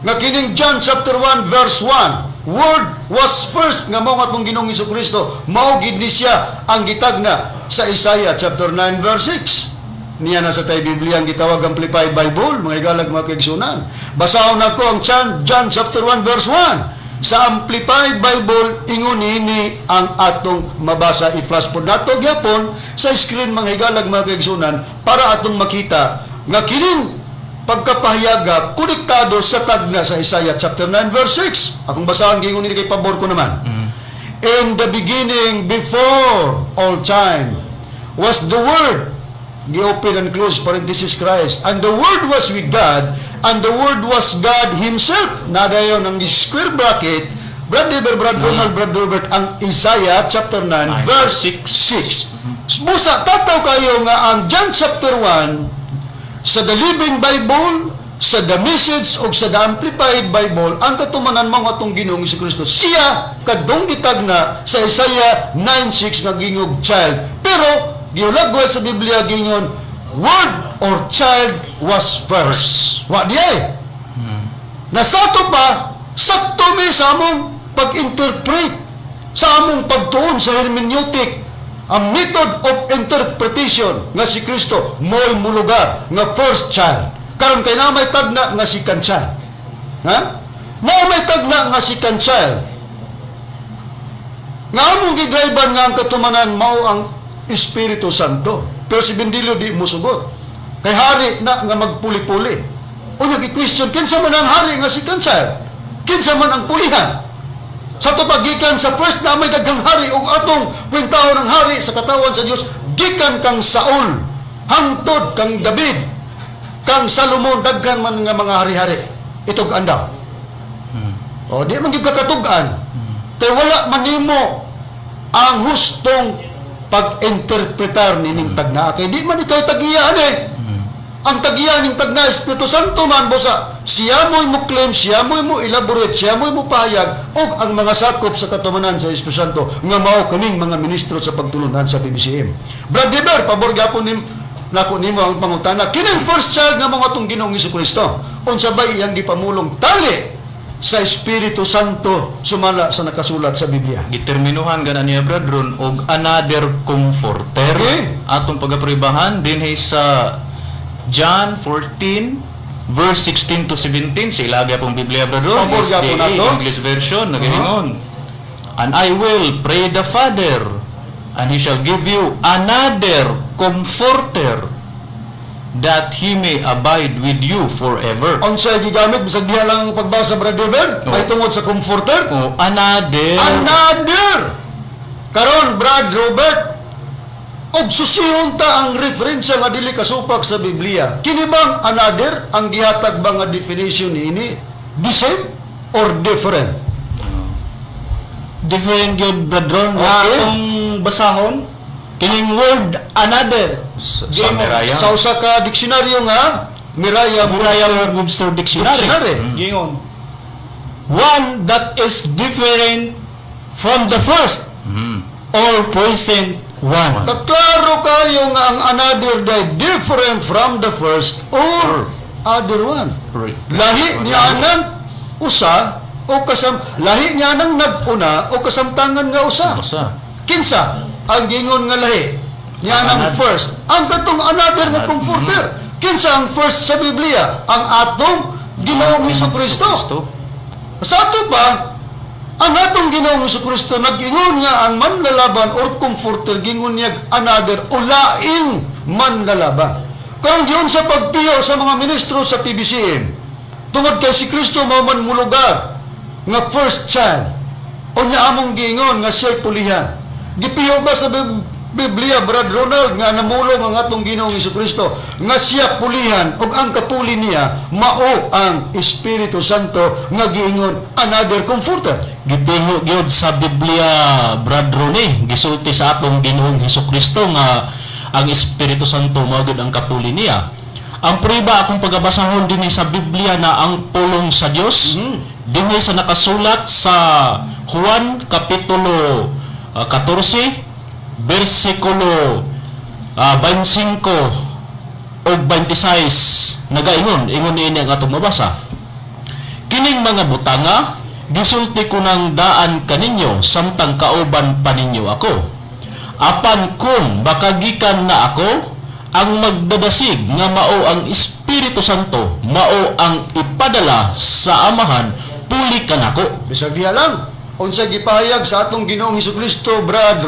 nga kining John chapter 1 verse 1, "Word was first" nga mao atong Ginoong Hesus Kristo, mao gid ni siya ang gitagna sa Isaiah chapter 9 verse 6. Niya na sa tay Biblia ang gitawag Amplified Bible, mga higalag, mga kaigsuonan. Basahon nako ang John chapter 1 verse 1 sa Amplified Bible. Ingon ini ang atong mabasa. I-flash pod nato gyapon sa screen, mga higalag, mga kaigsuonan, para atong makita nga kining pagkapahayaga konektado sa tagna sa Isaiah chapter 9 verse 6. Akong basahan, gingon ni kay pabor ko naman. "In the beginning, before all time, was the Word," gi-open and close parenthesis, "Christ. And the Word was with God, and the Word was God Himself." Nadayon ang square bracket, Brad Dever, Brad Ronald, Brad Robert, ang Isaiah chapter 9, 9, verse 6. Busa, tataw kayo nga ang John chapter 1 sa The Living Bible, sa The Message o sa The Amplified Bible, ang katumanan mo atong Ginoong Kristo. Siya kadtong gitagna sa Isaiah 9:6 nga gingog child. Pero giulagway sa Biblia gingon "Word or child was first." Wa di ay. Nasato pa, sakto mi sa among pag-interpret, sa among pagtuon sa hermeneutic, ang method of interpretation nga si Kristo mo'y mulugar nga first child. Karon kay na may tagna nga second child. Ha? Na may tagna nga second child. Nga among gidriban nga ang katumanan mao ang Espiritu Santo. Pero si Bendilio di musugot. Kay hari na nga magpuli-puli. Unya gi-question, kinsa man ang hari nga second child? Kinsa man ang pulihan? Sa ato gikan sa first na may daghang hari ug atong kwentahon ng hari sa katawan sa Dios gikan kang Saul hangtod kang David, kang Salomon, daghan man nga mga hari-hari itog andaw. O di man gyud kakatug-an. Kay wala man nimo ang hustong pag-interpretar nining tagna kay di man ikaw tagiyaan eh. Ang tagiya ning tagna Espiritu Santo man, busa siya mo'y mo claim, siya mo'y mo elaborate, siya mo'y mo pahayag ug ang mga sakop sa katumanan sa Espiritu Santo nga mao kaming mga ministro sa pagtulunan sa PBCM. Brad Deber, pabor gyapon nim nako nimo ang pangutana. Kining first child nga mga atong Ginoong Kristo, unsa bay iyang gipamulong tali sa Espiritu Santo sumala sa nakasulat sa Biblia? Giterminuhan gana niya, Brad Ron, og another comforter. Atong pagapribahan dinhi sa John 14 verse 16 to 17 sa ilagay pong Biblia, Brad Ron. Pabor gyapon SDA, nato. English version, nagaingon, "And I will pray the Father, and He shall give you another comforter, that He may abide with you forever." Unsay gigamit bisag diha lang ang pagbasa, Brad Deber? Oo. May tungod sa comforter? Oh, another. Another! Karon, Brad Robert, og susihon ta ang referensya nga dili kasupak sa Biblia. Kini bang another ang gihatag ba nga definition niini? The same or different? Different gyud, Brad Ron. Nga atong basahon kining word "another" Sa Meraya. Sa usa ka diksyonaryo nga Merriam-Webster Merriam-Webster Dictionary. Dictionary. Gingon, "One that is different from the first or present one." Kaklaro kayo nga ang another day different from the first or other one. Lahi niya nang usa o kasam lahi niya nang nag-una o kasamtangan nga usa. Usa. Kinsa ang gingon nga lahi niya Ang nang first? Ang katong another nga comforter. Kinsa ang first sa Biblia? Ang atong Ginoong Hesus Kristo. Sa ato pa, ang atong Ginoong Kristo nag-ingon nga ang manlalaban or comforter, gingon niya another o laing manlalaban. Karon giyon sa pagpiyo sa mga ministro sa PBCM, tungod kay si Kristo mao man mulugar nga first child, unya among giingon nga siya'y pulihan. Gipiyo ba sa Biblia, Brad Ronald, nga namulong ang atong Ginoong Kristo nga siya pulihan ug ang kapuli niya mao ang Espiritu Santo nga giingon another comforter? Gipiho gyud sa Biblia, Brad Ronnie, gisulti sa atong Ginoong Hesus Kristo nga ang Espiritu Santo mao gyud ang kapuli niya. Ang prueba akong pagabasahon dinhi sa Biblia na ang pulong sa Dios, dinhi sa nakasulat sa Juan kapitulo 14 bersikulo 25 ug 26, nagaingon, ingon niini ang atong mabasa: "Kining mga butanga gisulti ko ng daan kaninyo samtang kauban pa ninyo ako. Apan kung makagikan na ako, ang magdadasig nga mao ang Espiritu Santo, mao ang ipadala sa Amahan puli kanako." Bisag diha lang, unsa gipahayag sa atong Ginoong Hesus, Brad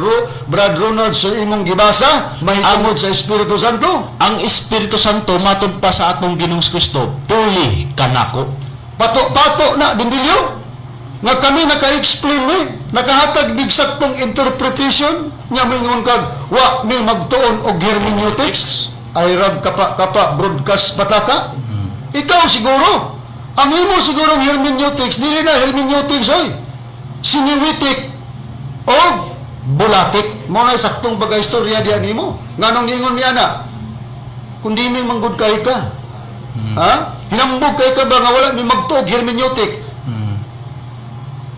Ronald, sa imong gibasa mahitungod sa Espiritu Santo? Ang Espiritu Santo, matud pa sa atong Ginoong Kristo, puli kanako. Pato-pato na bindilyo nga kami naka-explain ni, nakahatag big saktong interpretation nya moingon kag wa mi magtuon og hermeneutics. Ay rag kapa-kapa broadcast pataka. Ikaw siguro, ang imo siguro hermeneutics dili na hermeneutics oy, siniwitik o bulatik mo na saktong pagka-istorya diyan nimo. Nganong niingon niya na kundi mi manggod kay ka, ha, hinambog kay ka ba nga wala mi magtuog hermeneutic?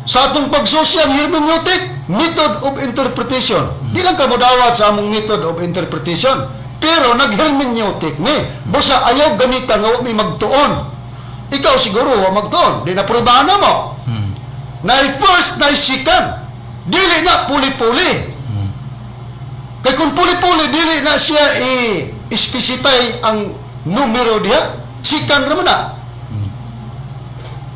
Sa atong pagsusi ang hermeneutic, method of interpretation. Di lang ka modawat sa among method of interpretation. Pero nag-hermeneutic ni. Busa ayaw gamita nga wa mi magtuon. Ikaw siguro wa magtuon. Di na prubahan na mo. Na first, na second. Dili na puli-puli. Kay kung puli-puli, dili na siya i-specify ang numero diha. Second naman na.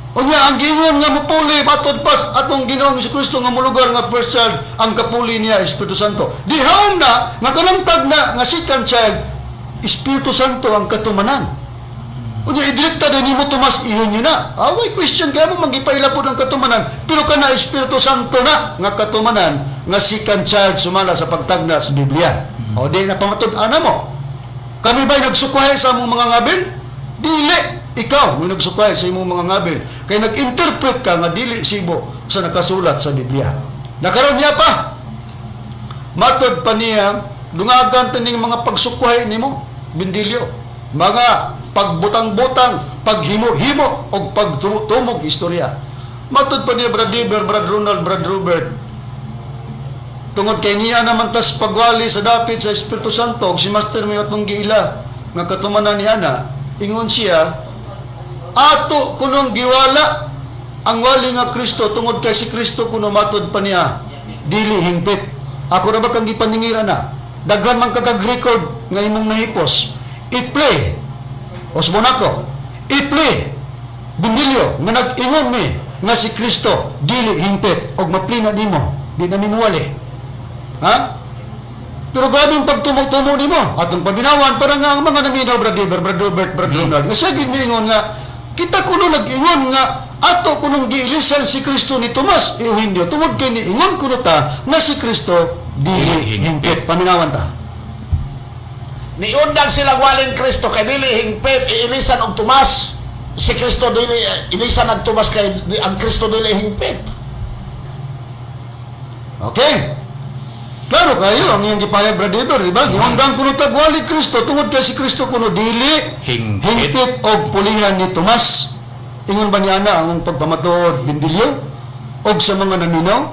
Unya ang gingon nga mupuli matod pas atong Ginoong Kristo nga mulugar nga first child, ang kapuli niya Espiritu Santo. Dihaon na nga kanang tagna nga second child, Espiritu Santo ang katumanan. Unya idrekta din nimo, Tomas, iyon yun na. Away question kaya mo manggipaila pod ang katumanan, pero kana Espiritu Santo na nga katumanan nga second child sumala sa pagtagna sa Biblia. O di na pamatud-an mo. Kami ba'y nagsukway sa among mga ngabil? Dili. Ikaw mo nagsukway sa imong mga ngabil. Kay nag-interpret ka nga dili sibo sa nakasulat sa Biblia. Nakaroon niya pa. Matod pa niya, dungagan taning mga pagsukway nimo, bindilyo. Mga pagbutang-butang, paghimo-himo, o pagtumog istorya. Matod pa niya, Brad Dever, Brad Ronald, Brad Robert, tungod kay niya naman tas pagwali sa dapit sa Espiritu Santo ug si Master may atong giila nga katumanan niya na ingon siya, ato kunong giwala ang wali nga Kristo tungod kay si Kristo kuno, matod pa niya, dili hingpit. Ako ra ba kang gipaningira na? Daghan man kag record nga imong nahipos. I-play Osbon ako, i-play Binilyo nga nag-ingon mi nga si Kristo dili hingpit og maplina nimo, di na nimo wali. Ha? Pero grabe ang pagtumo-tumo nimo. Atong paminawan para nga ang mga naminaw, Brad Eber, Brad Robert, Brad Ronald, nga siya giniingon nga kita kuno nag-ingon nga ato kunong giilisan si Kristo ni Tomas Eugenio tungod kay niingon kuno ta nga si Kristo dili dili hingpit. Paminawan ta. Niundang sila walin Kristo kay dili hingpit, iilisan og Tomas. Si Kristo dili ilisan ang Tomas kay ang Kristo dili hingpit. Okay? Klaro kayo ang iyang gipahayag, Brad Eber, di ba? Giundang kuno tag wali Kristo tungod kay si Kristo kuno dili hingpit. Hingpit og pulihan ni Tomas. Ingon ba niya na ang pagpamatuod, Bindilyo? Og sa mga naminaw?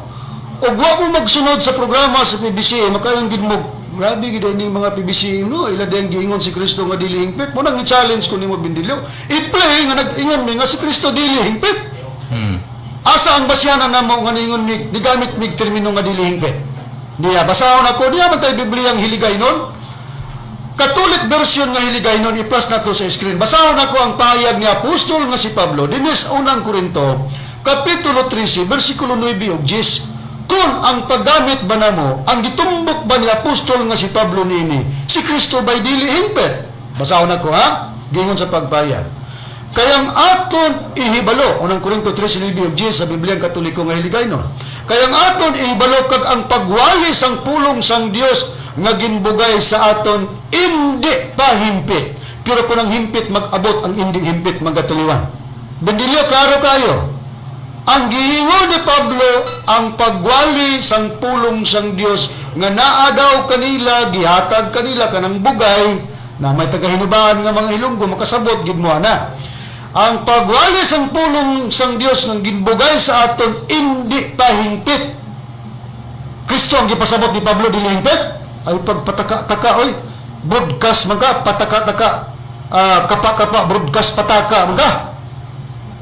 Og wa mo magsunod sa programa sa PBC, makayong gid mo, grabe gid ning mga PBC no, ila din giingon si Kristo nga dili hingpit. Mo nang i-challenge ko nimo, Bindilyo. I-play nga nag-ingon mi nga si Kristo dili hingpit. Asa ang basyanan namo nga ningon mig nigamit mig termino nga dili hingpit? Niya basahon ako niya man tay Bibliang hiligay nun. Catholic version nga hiligay nun, i-plus na to sa screen. Basahon ako ang pahayag ni apostol nga si Pablo dinis unang Korinto kapitulo 13 bersikulo 9 ug 10. Kung ang paggamit ba namo, ang gitumbok ba ni apostol nga si Pablo niini, si Kristo bay dili hingpit? Basahon nako ha, gingon sa pagbayad. Kay ang aton ihibalo, Unang Korinto 3:9 ug 10 sa Biblia Katoliko nga Hiligaynon. Kay ang aton ihibalo kag ang pagwali sang pulong sang Dios nga ginbugay sa aton indi pa himpit. Pero kung ang himpit mag-abot, ang indi himpit magataliwan. Bendilyo, klaro kayo. Ang giingon ni Pablo, ang pagwali sang pulong sang Dios nga naa daw kanila, gihatag kanila kanang bugay na may tagahinubaan nga mga Ilonggo makasabot gid mo ana. Ang pagwali sang pulong sang Dios nga ginbugay sa aton indi pa hingpit. Kristo ang gipasabot ni Pablo dili hingpit ay pagpataka-taka oy, broadcast man ka pataka-taka, kapa-kapa broadcast pataka man ka.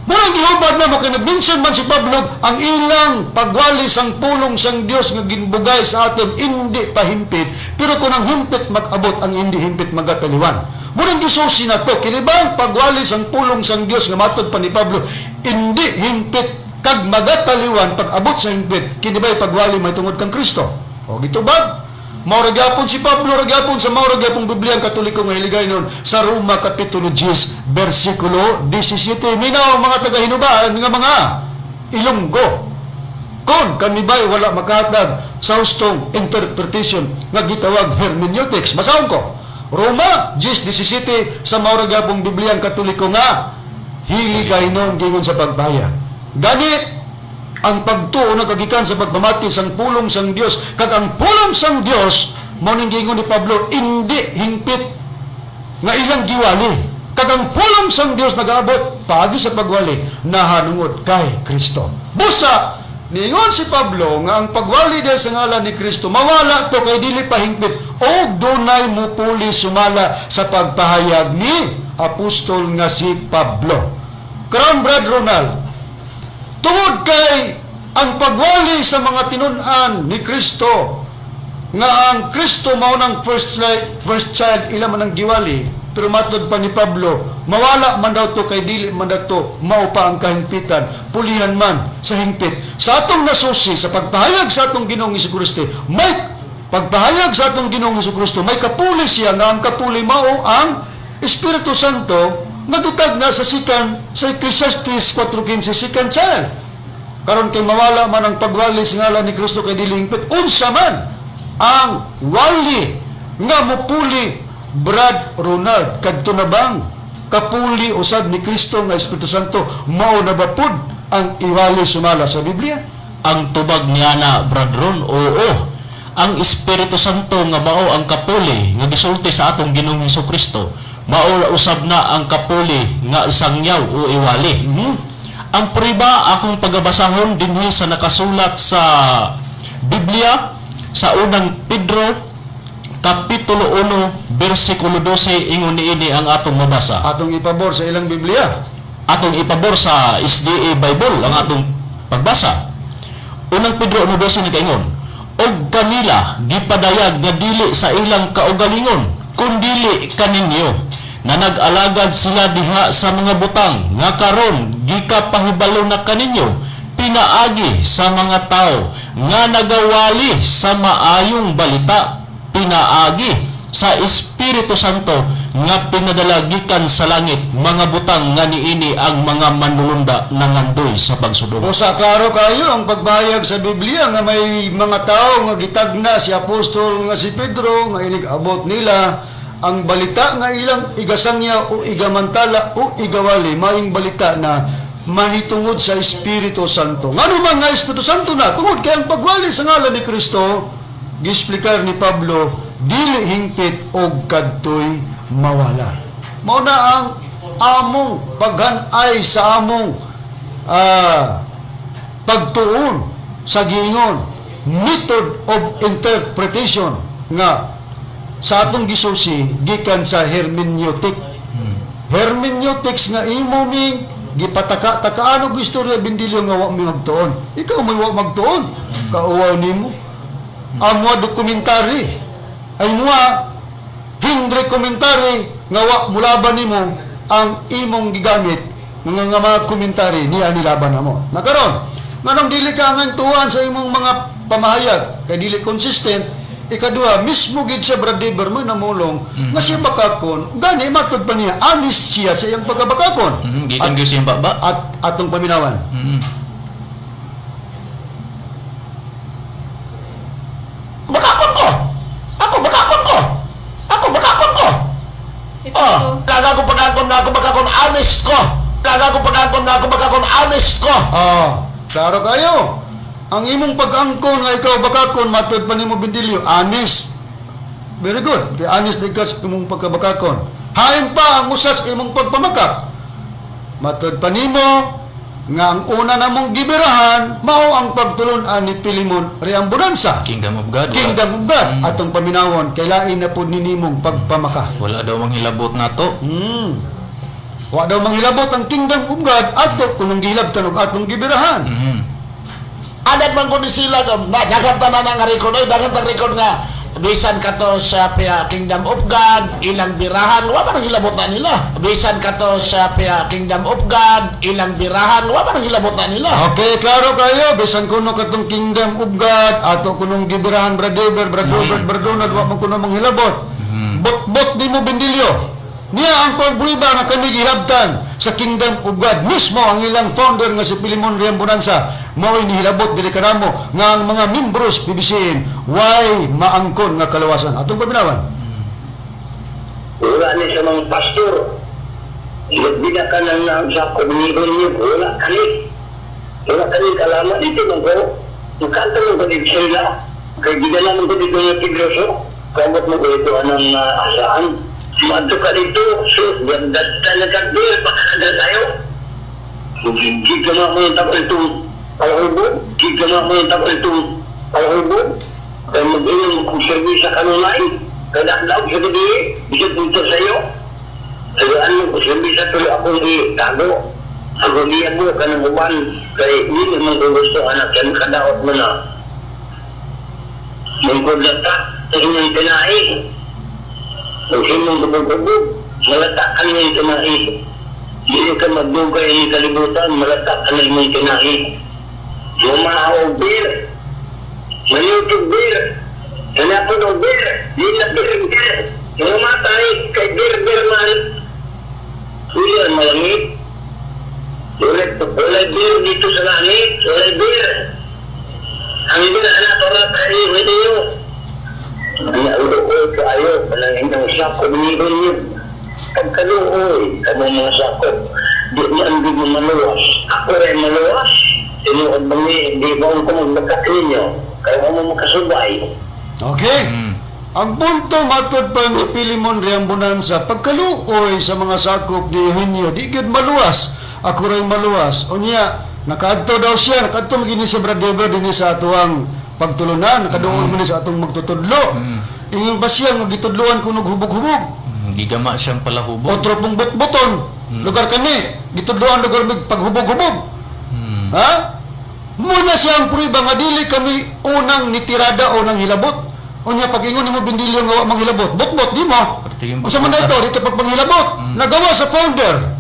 Murang gihubad na maka nag-mention man si Pablo ang ilang pagwali sang pulong sang Dios nga ginbugay sa aton indi pa himpit, pero kung ang himpit mag-abot, ang indi himpit magataliwan. Murang gisusi na to kini ba ang pagwali sang pulong sang Dios nga matod pa ni Pablo indi himpit kag magataliwan pag abot sa himpit, kini ba'y pagwali may tungod kang Kristo? O gitubag. Mao ra gyapon si Pablo ra gyapon sa mao ra gyapon Biblia ang Katoliko nga Hiligaynon sa Roma kapitulo 10 bersikulo 17. Minaw mga tagahinubaan nga mga Ilonggo. Kon kami ba'y wala makahatag sa hustong interpretation nga gitawag hermeneutics. Basahon ko. Roma 10:17 sa mao ra gyapon Biblia ang Katoliko nga Hiligaynon gingon sa pagbayad. Gani ang pagtuo nagagikan sa pagpamati sang pulong sang Dios kag ang pulong sang Dios mao ning giingon ni Pablo indi hingpit nga ilang giwali kag ang pulong sang Dios nagaabot paagi sa pagwali nahanungod kay Kristo. Busa niingon si Pablo nga ang pagwali dahil sa ngalan ni Kristo mawala to kay dili pa hingpit og dunay mupuli sumala sa pagpahayag ni apostol nga si Pablo. Karon, Brad Ronald, tungod kay ang pagwali sa mga tinun-an ni Kristo nga ang Kristo mao nang first child ila man ang giwali, pero matod pa ni Pablo mawala man daw to kay dili man daw to mao pa ang kahingpitan, pulihan man sa hingpit sa atong nasusi sa pagpahayag sa atong Ginoong Hesukristo. May pagpahayag sa atong Ginoong Hesukristo, may kapuli siya nga ang kapuli mao ang Espiritu Santo nga dutag na sa second, sa Ecclesiastes 4:15, second child. Karon kay mawala man ang pagwali sa ngalan ni Kristo kay dili hingpit, unsa man ang wali nga mupuli, Brad Ronald? Kadto na bang kapuli usab ni Kristo nga Espiritu Santo mao na ba pud ang iwali sumala sa Biblia? Ang tubag niya na, Brad Ron, oo. Ang Espiritu Santo nga mao ang kapuli nga gisulti sa atong Ginoong Hesus Kristo, mao usab na ang kapuli nga isangyaw o iwali. Ang prueba akong pagabasahon dinhi sa nakasulat sa Biblia sa Unang Pedro kapitulo 1 bersikulo 12, ingon niini ang atong mabasa. Atong ipabor sa ilang Biblia. Atong ipabor sa SDA Bible ang atong pagbasa. Unang Pedro 1:12 nagaingon, "Og kanila gipadayag nga dili sa ilang kaugalingon kundili kaninyo na nag-alagad sila diha sa mga butang nga karon gikapahibalo na kaninyo pinaagi sa mga tao nga nagawali sa maayong balita pinaagi sa Espiritu Santo nga pinadala gikan sa langit, mga butang nga niini ang mga manulunda nangandoy sa pagsudong." Usa, klaro kayo ang pagbayag sa Biblia nga may mga tao nga gitagna si apostol nga si Pedro nga inig-abot nila ang balita nga ilang igasangya o igamantala o igawali maayong balita na mahitungod sa Espiritu Santo. Ngano man nga Espiritu Santo na? Tungod kay ang pagwali sa ngalan ni Kristo giexplikar ni Pablo dili hingpit og kadtoy mawala. Mao na ang among paghanay sa among pagtuon sa giingon method of interpretation nga sa atong gisusi gikan sa hermeneutic. Hermeneutics nga imo ming gipataka-takaan og istorya, Bindilyo, nga wa mi magtuon. Ikaw may wa magtuon. Kauwaw nimo. Amo dokumentary. Ay mua Hindre commentary nga wa mulaban nimo ang imong gigamit nga mga komentary niya nilaban namo. Nakaron, nganong dili ka ang tuwan sa imong mga pamahayag kay dili consistent? Ikaduha, mismo gid siya, Brad Dever, mo namulong nga siya bakakon. Gani matud pa niya, honest siya sa iyang pagkabakakon. Gikan gyud siyang baba. At atong paminawan. Bakakon ko. Ako bakakon ko. Ako bakakon ko. Oh, kaga ko pagkakon na ako bakakon, honest ko. Kaga ko pagkakon na ako bakakon, honest ko. Ah, klaro kayo. Ang imong pag-angkon nga ikaw bakakon, matud pa nimo, Bindilyo, honest. Very good. Kay honest di ka sa imong pagkabakakon. Hain pa ang usas imong pagpamakak. Matud pa nimo nga ang una namong gibirahan mao ang pagtulun-an ni Pilimon Reambonanza. Kingdom of God. Wala, Kingdom of God. Atong paminawon kay lain na pud ninimong pagpamaka. Wala daw manghilabot nato. Wa daw manghilabot ang Kingdom of God ato kunong gihilabtan og atong gibirahan. Adat man ko ni sila na daghan tanan nga record oy, daghan tang record nga bisan kato sa pia Kingdom of God ilang birahan, wa man ang hilabot na nila. Bisan kato sa pia Kingdom of God ilang birahan, wa man ang hilabot na nila. Okay, klaro kayo. Bisan kuno katong Kingdom of God, ato kunong gibirahan, Brad Dever, Brad Robert, Brad Donald, wa man kuno manghilabot. Bot-bot di mo, Bindilyo. Niya ang pagbuiba nga kami gihilabtan sa Kingdom of God. Mismo ang ilang founder nga si Pilimon Reambonanza, mao'y nihilabot diri kanamo nga ang mga membros PBCM way maangkon nga kalawasan. Atong paminawan. Wala ni sa mga pastor. Nagbida ka nang nang sa komunidad niyo, wala kani. Wala kani kalaman dito man ko. Nagkanta man ko dito sila. Kay gidala man ko dito ng Tigroso. Kamot mo ko ito anang asaan. Madto ka dito, so, ganda talaga beer, pakakanda tayo. Hindi ka na mo yung tapos itong palahubog. Hindi ka na mo yung tapos itong palahubog. Kaya mag-inom kung servisa ka nunay. Kadakdaw sa gabi, bisag dito sa iyo. Kaya ano, kung servisa tuloy akong itago. Ako niya mo ka ng uban. Kaya hindi naman ko gusto anak yan, kadaot mo na. Mungkod lang ta, sa inyong tinahi. Kung sinong gubog-gubog, malata ka ng tinahi. Hindi ka magdugay ng kalibutan, malata ka ng imong tinahi. Lumahaw beer, Mayutog beer, Hanapon og beer, di na beer beer. Mamatay kay beer beer man. Kuya, malangit. Wala, wala beer dito sa langit, wala beer. Ang beer anak para tayo, hindi yun. Nauuoy kayo, walang inyong sakop niyo. Pagkaluoy, kamo mga sakop, di man di mo maluwas. Ako rin maluwas. Tinuod ba ni, di ba ko magbakak ninyo? Kaya mo makasubay. Okay. Ang punto matod pa ni Pilimon Reambonanza, pagkaluoy sa mga sakop ni Eugenio, di gyud maluwas. Ako rin maluwas. Unya, nakaadto daw siya, nakaadto magini sa Brad Dever dinhi sa atuang pagtulunan, nakaduol man ni sa atong magtutudlo. Ingon ba siya nga gitudloan kuno hubog-hubog? Gigama siyang palahubog. Otro pong butbuton. Lugar kami, gitudloan lugar mig paghubog-hubog. Ha? Muna siya ang prueba nga dili kami unang nitirada o nang hilabot. Unya pag ingon nimo, Bindilyo, nga wa manghilabot, butbot di mo. Pertiging Unsa man butbot. dito dito pag panghilabot? Nagawa sa founder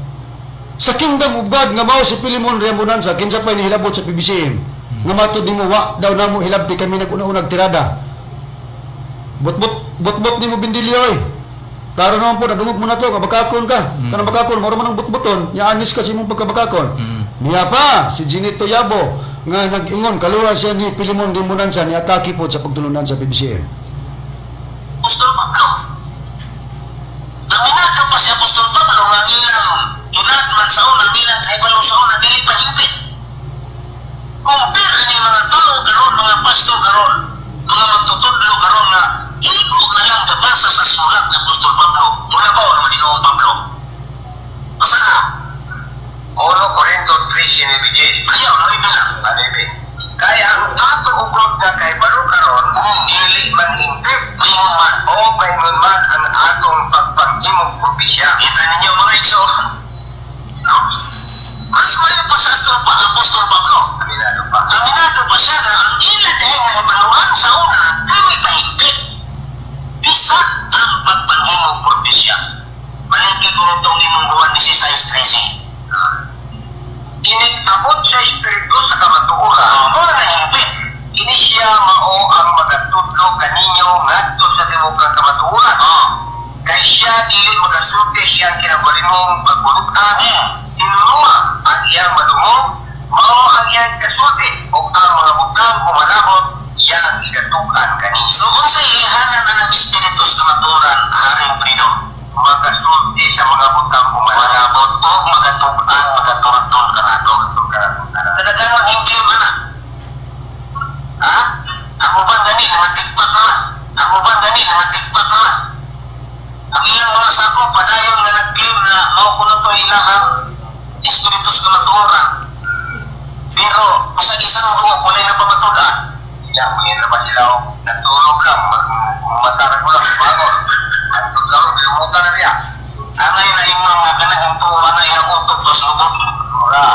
sa Kingdom of God nga mao si Pilimon Reambonanza, kinsa pa nihilabot sa PBCM? Nga matud nimo wa daw namo hilabti, kami nag-una-unag tirada. Butbot butbot nimo, Bindilyo, oy. Klaro naman po, nadungog mo na to, kabakakon ka. Kanang bakakon, moro man ang butbuton, nya anis ka sa imong pagkabakakon. Niya pa, si Ginito Yabo, nga nag-ingon, kaluwa siya ni Pilimon Reambonanza, ni atake po sa pagtulunan sa PBCM. Apostol Pablo. Aminado pa si Apostol Pablo nga ang ilang inatman sa una, ang ilang kahibalo sa una, dili pa hingpit. Compare ni mga tao karon, mga pastor karon, mga magtutudlo karon nga igo na lang babasa sa sulat ni Apostol Pablo. Muna ba naman Ginoong Pablo? Basta na. 1 Corinto 3:9. Ayaw, 9 lang. 9. Kaya ang ato ugod nga kay balo karon, dili man hingpit, maingon man o maingon man ang atong pagpanghimong propesya. Kita ninyo, mga igsoon. No? Mas mayo pa sa Apostol Pablo. Aminado pa. Aminado pa siya na ang ila dahil nahibaluan sa una, dili pa hingpit. Bisan ang pagpanghimong propesya. Malingkit mo nitong imong buwan 16:13. Inig-abot sa Espiritu sa kamatuoran. Mo na hingpit. Ini siya mao ang magatudlo kaninyo. sa iyang kinabalingong pagbulutan, tinunua ang iyang madungog, mao ang iyang kasulti o ang mga butang kumalabot iyang igatukan kani. So unsay ihanan ang espiritu sa kamaturan, Haring Prido? Makasulti sa mga butang kumalabot o magatukan, magatultol kanato. Kadaghan ang hindi man na. Ha? Ako ba gani na matigpak naman? Ako ba gani na matigpak naman? Ang ilang mga sako padayon nga nag-claim na mao kuno to ilahang espiritu sa kamatuoran. Pero sa isang buok walay na pamatudan. Ilang yun naman sila oh, natulog lang, matarag mo lang, bangon. Antod lang, bilumutan na niya. Angay na ingon nga kanang tuwa na iyang utok to sa lubot. Wala.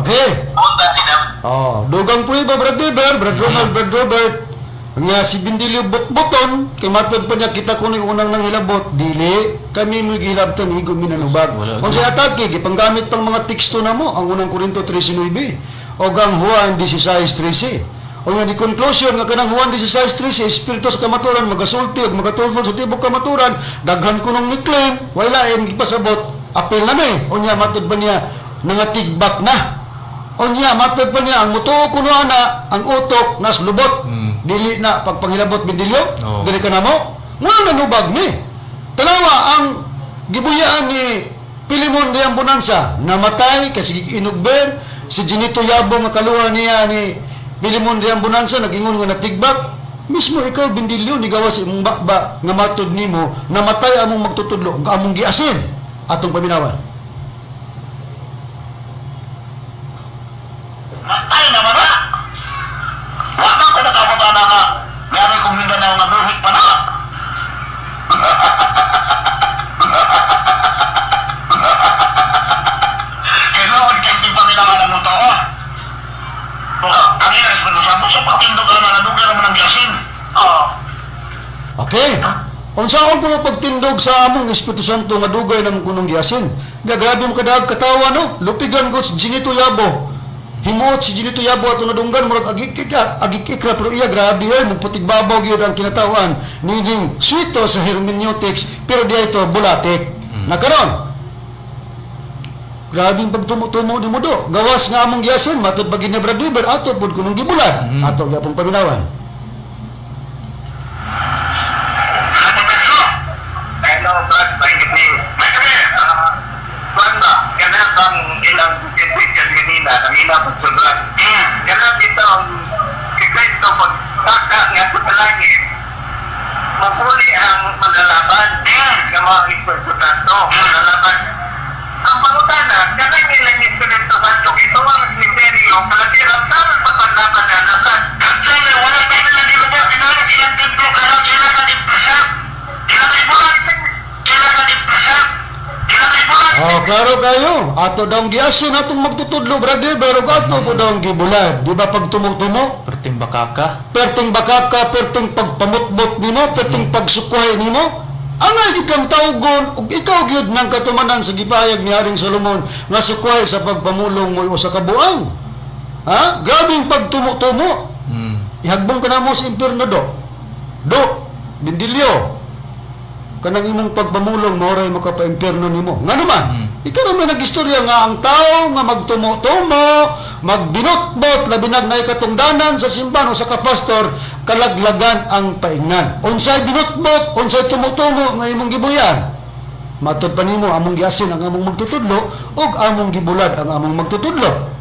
Okay. Punta tinap. Oh, dugang prueba Brad Weber, Brad Ronald, Brad Robert. Nga si Bindilio botboton, kay matod pa niya kita kuno yung unang nanghilabot, dili kami mo gihilabtan igo minanubag. Wala. Kung sa atake gipanggamit pang mga teksto namo ang unang Korinto 13:9 o ang Juan 16:13. O nga di conclusion nga kanang Juan 16:13 espiritu sa kamaturan magasulti ug magatulfon sa tibok kamaturan, daghan kunong ni-claim, way lain gipasabot, apil na mi. Unya matod pa niya nangatigbak na. Unya, matod pa niya, ang mutuo kuno ana, ang utok nas lubot. Dili na pagpanghilabot bindilyo, Oo. dili ka namo. Nga nanubag ni. Tanawa ang gibuyaan ni Pilimon Riang Bonanza, namatay kasi inugber si Ginito Yabo nga kaluha niya ni Pilimon Riang Bonanza nagingon nga natigbak. Mismo ikaw bindilyo ni gawas imong bakba nga matod nimo namatay among magtutudlo ug among giasin atong paminawan. Matay na ba na? Wala ko nakabuta na nga. Yari kong Mindanao nga buhit pa na. Kailangan kay timpaminangan ang tao. Oh, ang ina Espiritu Santo sa patindog ka na nadugan naman ang gasin. Oo. Okay. Unsa akong kuno pagtindog sa among Espiritu Santo nga dugay namong kunong giasin. Nga grabe mo kadaag katawa no. Lupigan ko si Ginito Yabo. Himuot si Ginito Yabo ato nadunggan murag agik-ikra, agik-ikra pero iya grabe oy mugputig babaw gyud ang kinatawan nining swito sa hermeneutics pero di ito bulatik. Na karon grabe ang pagtumo-tumo ni mo do. Gawas nga among giasin matud pag ginebra diber ato pud kunong gibulad. Ato gyapon paminawan. Hello, Brad. May gabi. May gabi. Brad ba? Ganap ang ilang kaibigan kanina. Kanina po sa Brad. Ganap ito ang kay Kristo pagtaka nga sa langit. Mapuli ang paglalaban ng mga Espiritu Santo. Paglalaban. Ang pangutana, kanang ilang Espiritu Santo, ito ang misteryo, kalagirang tamang pagpaglaban na nasan. Actually, wala tayo nilang ginawa, pinanag ilang templo, karon sila na impresat. Sila na ibulat. Sila na impresat. Sila na ibulat. Oh, klaro kayo. Ato daw ang giasin atong magtutudlo, brother, pero ato po daw ang gibulad. Di ba pag tumutumo? Perting bakaka. Perting bakaka, perting pagpamutbot nimo, perting pagsukuhay nimo. Angay gyud kang tawgon ug ikaw gyud nang katumanan sa gipahayag ni Haring Solomon nga sukuhay sa pagpamulong mo usa ka buang. Ha? Grabing pagtumo-tumo. Ihagbong ka na mo sa impierno do. Do, bindilyo. Kanang imong pagpamulong maoray makapa-impierno nimo. Ngano man? Ikaw naman nag-istorya nga ang tao nga magtumo-tumo, magbinotbot, labi na naay katungdanan sa simbahan o sa kapastor, kalaglagan ang paingnan. Unsay binotbot, unsay tumo-tumo nga imong gibuyan. Matod pa nimo among giasin ang among magtutudlo ug among gibulad ang among magtutudlo.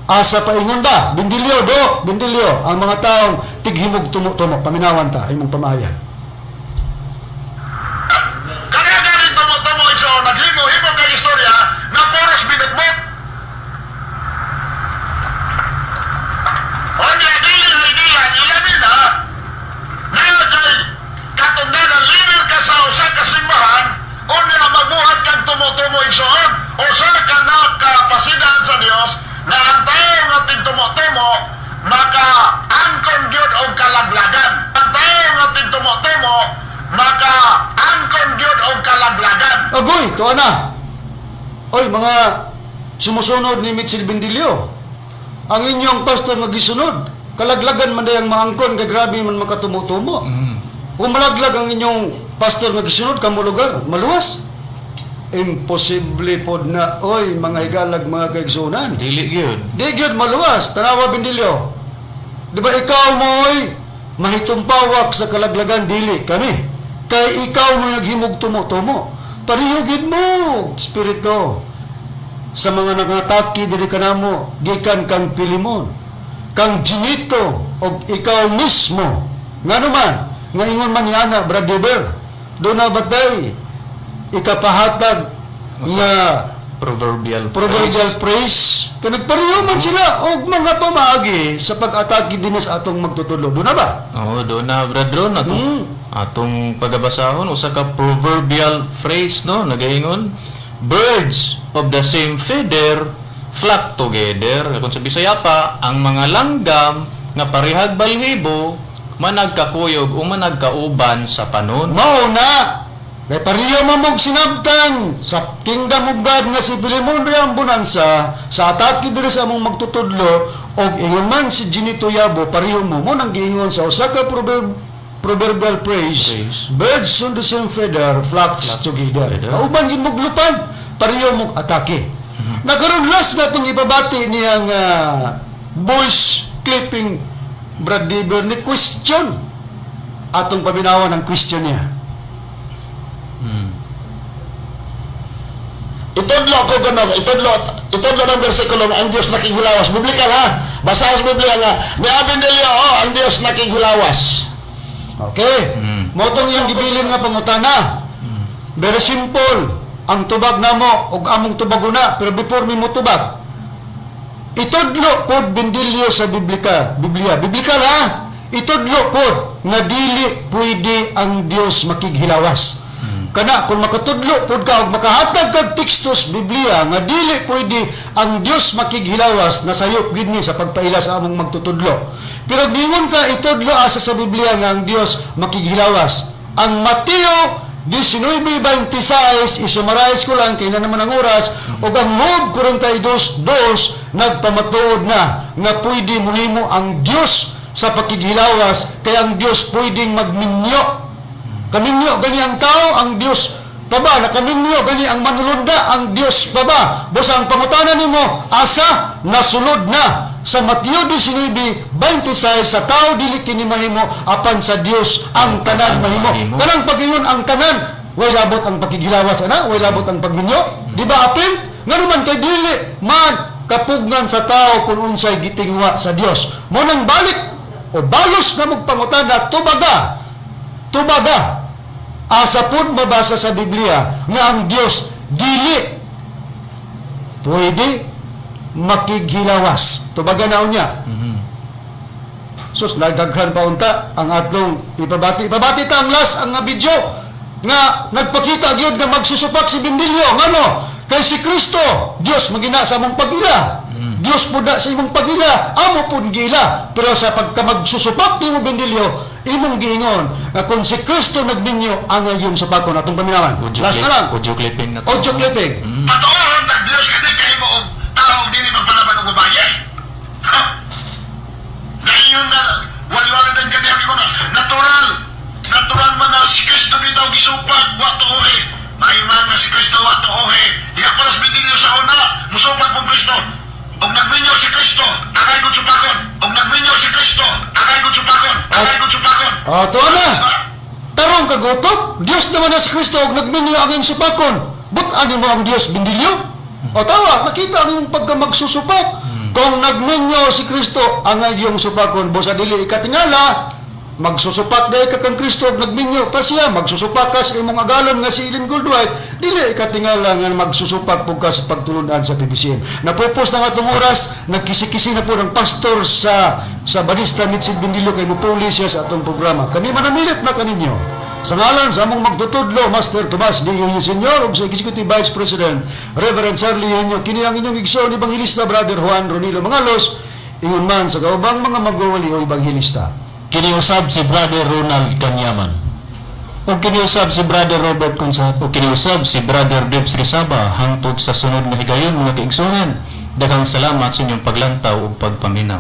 Asa paingon ba? Bindilyo do, bindilyo ang mga taong tighimog tumo-tumo paminawan ta imong pamahayan. Kaya galing tumo-tumo ito, naghimo-himo kay istorya na puros binutbot. Onya, dili na ideya, ilamin ha, na kay katungdanan, leader ka sa usa ka simbahan, unya magbuhat kang tumo-tumo igsoon, usa ka na kapasidan sa Dios na ang tao nga tigtumo-tumo, maka-angkon gyud og kalaglagan. Ang tao nga tigtumo-tumo, maka-angkon gyud og kalaglagan. Agoy, tuwa na. Oy, mga sumusunod ni Mitchell Bindilyo. Ang inyong pastor magisunod. Kalaglagan man dayang maangkon kay grabe man makatumo-tumo. Kung malaglag ang inyong pastor nga gisunod kamo lugar, maluwas. Imposible pod na, oy, mga higalag, mga kaigsunan. Dili gyud. Di gyud maluwas, tanawa, Bindilyo. Di ba ikaw mo'y mahitumpawak sa kalaglagan, dili kami? Kay ikaw mo naghimog tumo-tumo. Pareho gyud mo, spirito. Sa mga nangataki diri kanamo gikan kang Pilimon, kang Ginito og ikaw mismo. Ngano man, nga ingon man ni ana, Brad Deber, duna batay ikapahatag nga Proverbial proverbial phrase. phrase kay nagpareho man sila og mga pamaagi sa pag-atake dinhi sa atong magtutudlo. Duna ba? Oo, duna, Brad Ron, atong atong pagabasahon usa ka proverbial phrase, no, nagaingon, "Birds of the same feather flock together." Kung sa Bisaya pa, ang mga langgam nga parehag balhibo managkakuyog o managkauban sa panon. Mao na. Kay pareho man mong sinabtan sa Kingdom of God nga si Filemon ra ang bonanza sa atake diri sa among magtutudlo, og ingon man si Ginito Yabo, pareho mo mo nang giingon sa usa ka proverbial phrase, Phrase. "Birds on the same feather flocks together." Together. Kauban gid muglupan, pareho mong atake. Nakaroon last na itong ipabati niyang voice clipping, Brad Deaver, ni question. Atong paminawan ang question niya. Itudlo ko gano'n, itudlo, itudlo ng bersikulo nga ang Diyos nakighilawas. Biblical ha, basahan sa Biblia nga, ni Abin oh, ang Diyos nakighilawas. Okay. Mao tong iyang gibilin nga pangutana. Very simple. Ang tubag namo ug among tubaguna, pero before mi mo tubag, itudlo pod, Bindilyo, sa Biblika, Biblia. Biblical ha. Itudlo pod nga dili pwede ang Dios makighilawas. Kana kung makatudlo pod ka og makahatag kag tekstos Biblia nga dili pwede ang Dios makighilawas, nasayop gid ni sa pagpaila sa among magtutudlo. Pero ningon ka itudlo asa sa Biblia nga ang Dios makighilawas. Ang Mateo 19:26, isummarize ko lang kay na naman ang oras, ug ang Job 42:2 nagpamatuod na nga pwede mohimo ang Dios sa pakighilawas, kay ang Dios pwedeng magminyo. Kaminyo gani ang tao, ang Dios pa ba? Nakaminyo gani ang manulunda, ang Dios pa ba? Busa ang pangutana nimo, asa nasulod na sa Mateo 19:26, sa tao dili kini mahimo, apan sa Dios ang tanan mahimo. Mahimo. Kanang pag-ingon ang tanan, way labot ang pakighilawas ana, way labot ang pagminyo. Di ba apil? Ngano man kay dili man kapugnan sa tao kung unsay gitingwa sa Dios. Mo nang balik o balos na mong pangutana, tubaga. Tubaga. Asa pud mabasa sa Biblia nga ang Dios dili pwede makighilawas? Tubaga na unya. Sus, nagdaghan pa unta ang atong ipabati. Ipabati ta ang last ang nga video nga nagpakita gyud nga magsusupak si Bindilyo. Ngano? Kay si Kristo, Dios magina sa among pag-ila. Dios pud na sa imong pag-ila, amo pud giila. Pero sa pagka magsusupak nimo, Bindilyo, imong giingon nga kung si Kristo nagminyo, ang iyong supakon. Atong paminawan. Audio Last clip, na lang. Audio clipping na to. Audio clipping. Patuohon na Diyos kasi kahimo og tao dili magpalaban og babaye. Ha? Dayon na wala din kani ko na natural. Natural man na si Kristo bitaw gisupak wa tuohe. May man na si Kristo wa tuohe. Diha pa las bidilyo sa una, musupak pong Kristo. Og nagminyo si Kristo, angay gud supakon. Og nagminyo si Kristo, angay gud supakon. Angay gud supakon. Oh, tuwa na. Tarong kagutok, Diyos naman na si Kristo og nagminyo ang iyong supakon. But-an mo ang Diyos, Bindilyo? O tawa, nakita ang imong pagka magsusupak. Kung nagminyo si Kristo, ang iyong supakon, busa dili ikatingala, magsusupak dahil ka kang Kristo og nagminyo pa siya, magsusupak ka sa imong agalon nga si Ellen Goldwhite, dili ikatingala nga magsusupak pug ka sa pagtulunan sa PBCM. Napupos na nga itong oras, nagkisi-kisi na po ng pastor sa Badista Mitsid Bindilyo kay mupuli siya sa atong programa. Kami manamilit na kaninyo. Sa ngalan sa among magtutudlo, Master Tomas D. Eugenio Sr. ug sa Executive Vice President, Reverend Charlie Eugenio, kini ang inyong igsoon, Evangelista Brother Juan Ronilo Mangalos, ingon man sa kaubang mga magwawali o evangelista. Kiniusab si Brother Ronald Kanyaman. Ug kiniusab si Brother Robert Consat. O kiniusab si Brother Debs Rizaba, hangtod sa sunod na higayon, mga kaigsunan. Daghang salamat sa inyong paglantaw ug pagpaminaw.